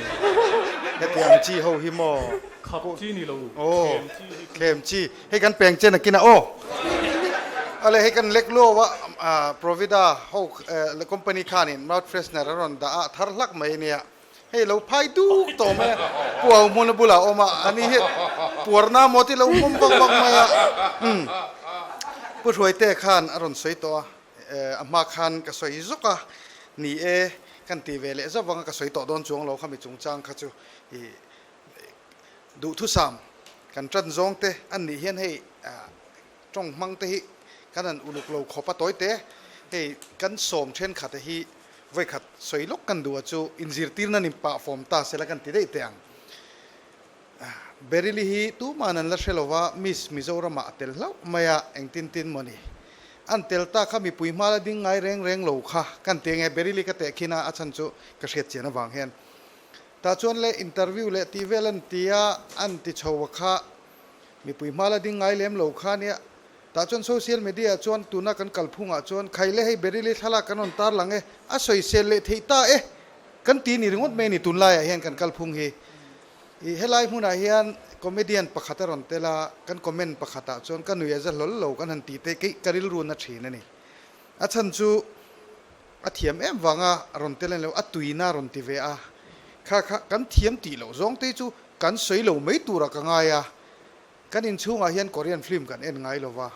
Heti ang chi ho hi maw. Khap chi ni lo, thlem chi hi chu. Thlem chi. Hei kan peng chen a kina aw. Ale hei kan lek luau a Provida ho company khanin mouth freshener a rawn dah a thar hlak mai ania. Hei lo phai duk tawh mai a puau hmun a bulah awm a ani hi puarna maw ti lo hmawm vak vak mai a. Umm Pu Hruaite khan a rawn sawi tawh a. a hma khan ka sawi zawk a, ni e, kan ti ve leh zauh vanga ka sawi tawh dawn chuang lo kha mi chungchang kha chu i duhthusam kan tan zawng te an nih hian hei tawng hmang te hi kan han uluk lo khawp a tawi te, hei kan sawm thenkhat hi vawikhat sawi lawk kan duh a chu inzirtirna ni pah fawm ta sela kan ti daih teh ang. Beryl-i hi tuman an la hre lo va, Miss Mizoramah a tel hlauh mai a, engtin tin maw ni? An tel ta kha mipui hma la ding ngai reng reng lo kha kan ti enge Beryl-i ka teh khin a, a chhan chu ka hriat chian avang hian. Tah chuan le interview leh tih vel an ti a, an ti chho a kha mipui hma la ding ngai lem lo kha nia. Tah chuan social media ah chuan tuna kan kalphungah chuan khai le hei Beryl-i thlalak kan rawn tarlang e, a sawisel leh theih ta e kan ti ni ringawt mai a ni tunlaiah hian kan kalphung hi. I helai hmunah hian comedian pakhat a rawn tel a, kan comment pakhatah chuan ka nui a za hlawl lo kan han tih te keih ka rilru na thin a ni. A chhan chu a thiam em vanga rawn tel a ni lo, a tuina a rawn ti ve a. Kha kha kan thiam tih loh zawng te chu kan sawi lo mai turah ka ngai a, Kan inchhungah hian Korean film kan en ngai lova,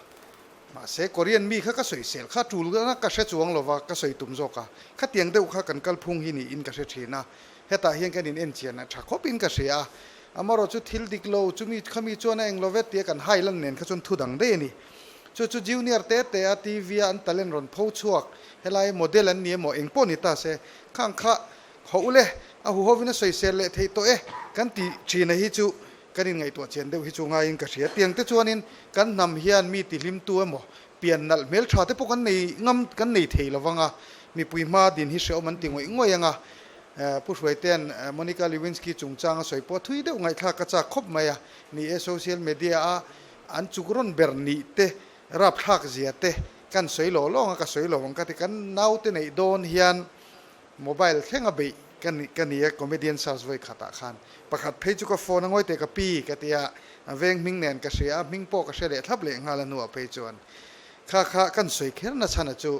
mahse Korean mi kha ka sawisel kha tul na ka hre chuang lova ka sawi tum zawk a, khatiang deuh kha kan kalphung hi niin ka hre thin a, hetah hian kan in en chian a tha khawp in ka hria a, amarawh chu thil dik lo chumi khami chuan a eng lo vet tia kan hai lan nen kha chuan thu dang daih a ni. Chu chu junior te te a TV a an talent rawn pho chhuak helai model an ni emaw eng pawh ni ta se khang kha khaw ule a huhovin a sawisel leh theih tawh e kan ti thin a hi chu Kan inngaihtuah chian deuh hi chu ngaiin ka hria. Tiang te chuanin kan hnam hian mi tihlimtu emaw pian nalh hmel tha te pawh kan nei ngam kan nei thei lo vang a, mipui hma din hi hrehawm an ti ngawih ngawih ang a. Pu Hruaitean Monica Lewinsky chungchang a sawi pawh thui deuh ngaihthlak ka chak khawp mai a. Ni e, social media a an chuk rawn ber nih te, rapthlak zia te kan sawi lo lawng a, ka sawi lo ang ka ti. Kan naute neih dawn hian Mobile thleng a beih ka ni ka ni a comedian search vawi khatah khan pakhat phei chu ka phone a ngawi teh ka pi ka ti a, a veng hming nen ka hria a, hming pawh ka hre leh thlap leh nghal a hnuah phei chuan kha kha kan sawi kher na chhan a chu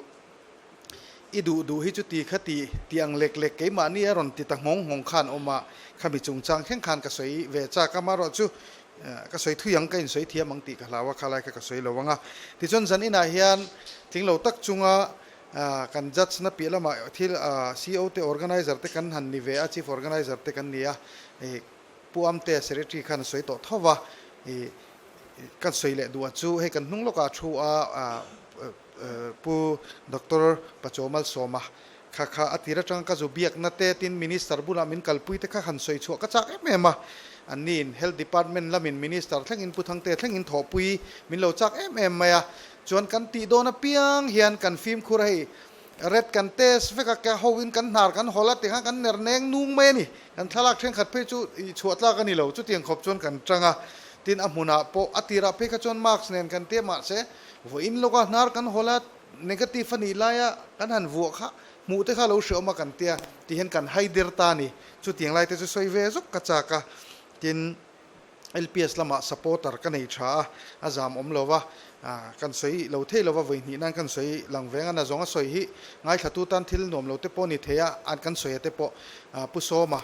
i duh duh hi chu ti kha ti ti ang lek lek keimahni a rawn ti ta nghawng nghawng khan awm a, khami chungchang thleng khan ka sawi ve chak a, amaherawh chu ka sawi thui ang ka insawi thiam ang tih ka hlau a, khalai kha ka sawi lo ang a, tichuan zan inah hian tling lo tak chunga Kan judge na piah lamah thil CO te organizer te kan han ni ve a, chief organizer te kan ni a, Pu Amte secretary khan a sawi tawh tho va, kan sawi leh duh a chu hei kan hnung lawkah a thu a, Pu Doctor Pachaw Malsawma kha kha a tir atanga ka zu biakna te tin minister bulah min kalpui te kha han sawi chhuah ka chak em em a, anniin health department lamin minister thlengin Pu Thangte thlengin thawhpui min lo chak em em mai a, Chuan kan tih dawn apiang hian kan fimkhur a hei red kan test vek a, ka ho in kan hnar kan hawl a tikhan kan ner neng nung mai a ni. Kan thlalak thenkhat phei chu ih chhuah tlak a ni lo, chutiang khawp chuan kan tang a. Tin a hmunah pawh a tirah phei kha chuan mask nen kan tia mahse vawiin lawka hnar kan hawl a negative a nih laia kan han vuah kha hmuh te kha lo hreawm a kan tia ti hian kan haider ta a ni. Chutiang lai te chu sawi ve zawk ka chak a. Tin. LPS lamah supporter ka nei tha a, a zam awm lo va, kan sawi lo thei lo va, vawi hnih nan kan sawi lang veng a, na zawng a sawi hi ngaithlatu tan thil nuam lo te pawh a ni thei a, an kan sawi a te pawh Pu Sawma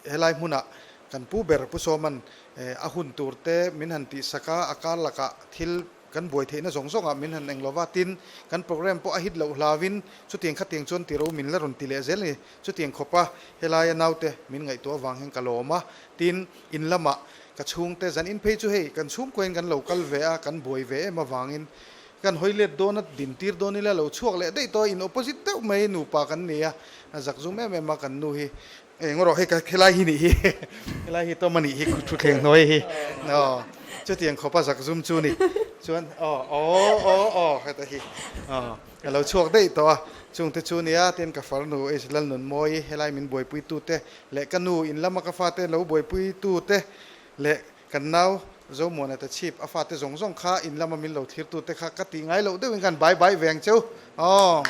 helai hmunah kan pu ber Pu Sawman a hun tur te min han tihsak a, a kar lakah thil Kan buai theihna zawng zawngah min han eng lova, tin, kan program pawh a hit loh hlauin chutiang khatiang chuan tiro min la rawn ti leh zel a ni. Chutiang khawpa helaia naute min ngaihtuah avang hian ka lawm a, tin, in lamah ka chhungte zan in phei chu hei kan chhungkuain kan lo kal ve a, kan buai ve em avangin kan hawi let dawn a, din tir dawn ila lo chhuak leh daih tawh a, in opposite deuh mai nupa kan ni a, a zak zum em em a kan nu hi. Eng erawh hei ka helai hi nih hi, helai hi tawm a nih hi thutthleng hnuai hi aw chutiang khawpa zak zum chu ni chuan aw aw aw aw heta hi aw ka lo chhuak daih tawh a chungte chu nia tin ka farnu H Lalnunmawi helai min buaipui tu te leh ka nu in lama ka fate lo buaipui tu te leh kan nau Zomuana ta chhip a fate zawng zawng kha in lama min lo thlir tu te kha ka tih ngai loh deuhin khan bai bai veng cheu aw.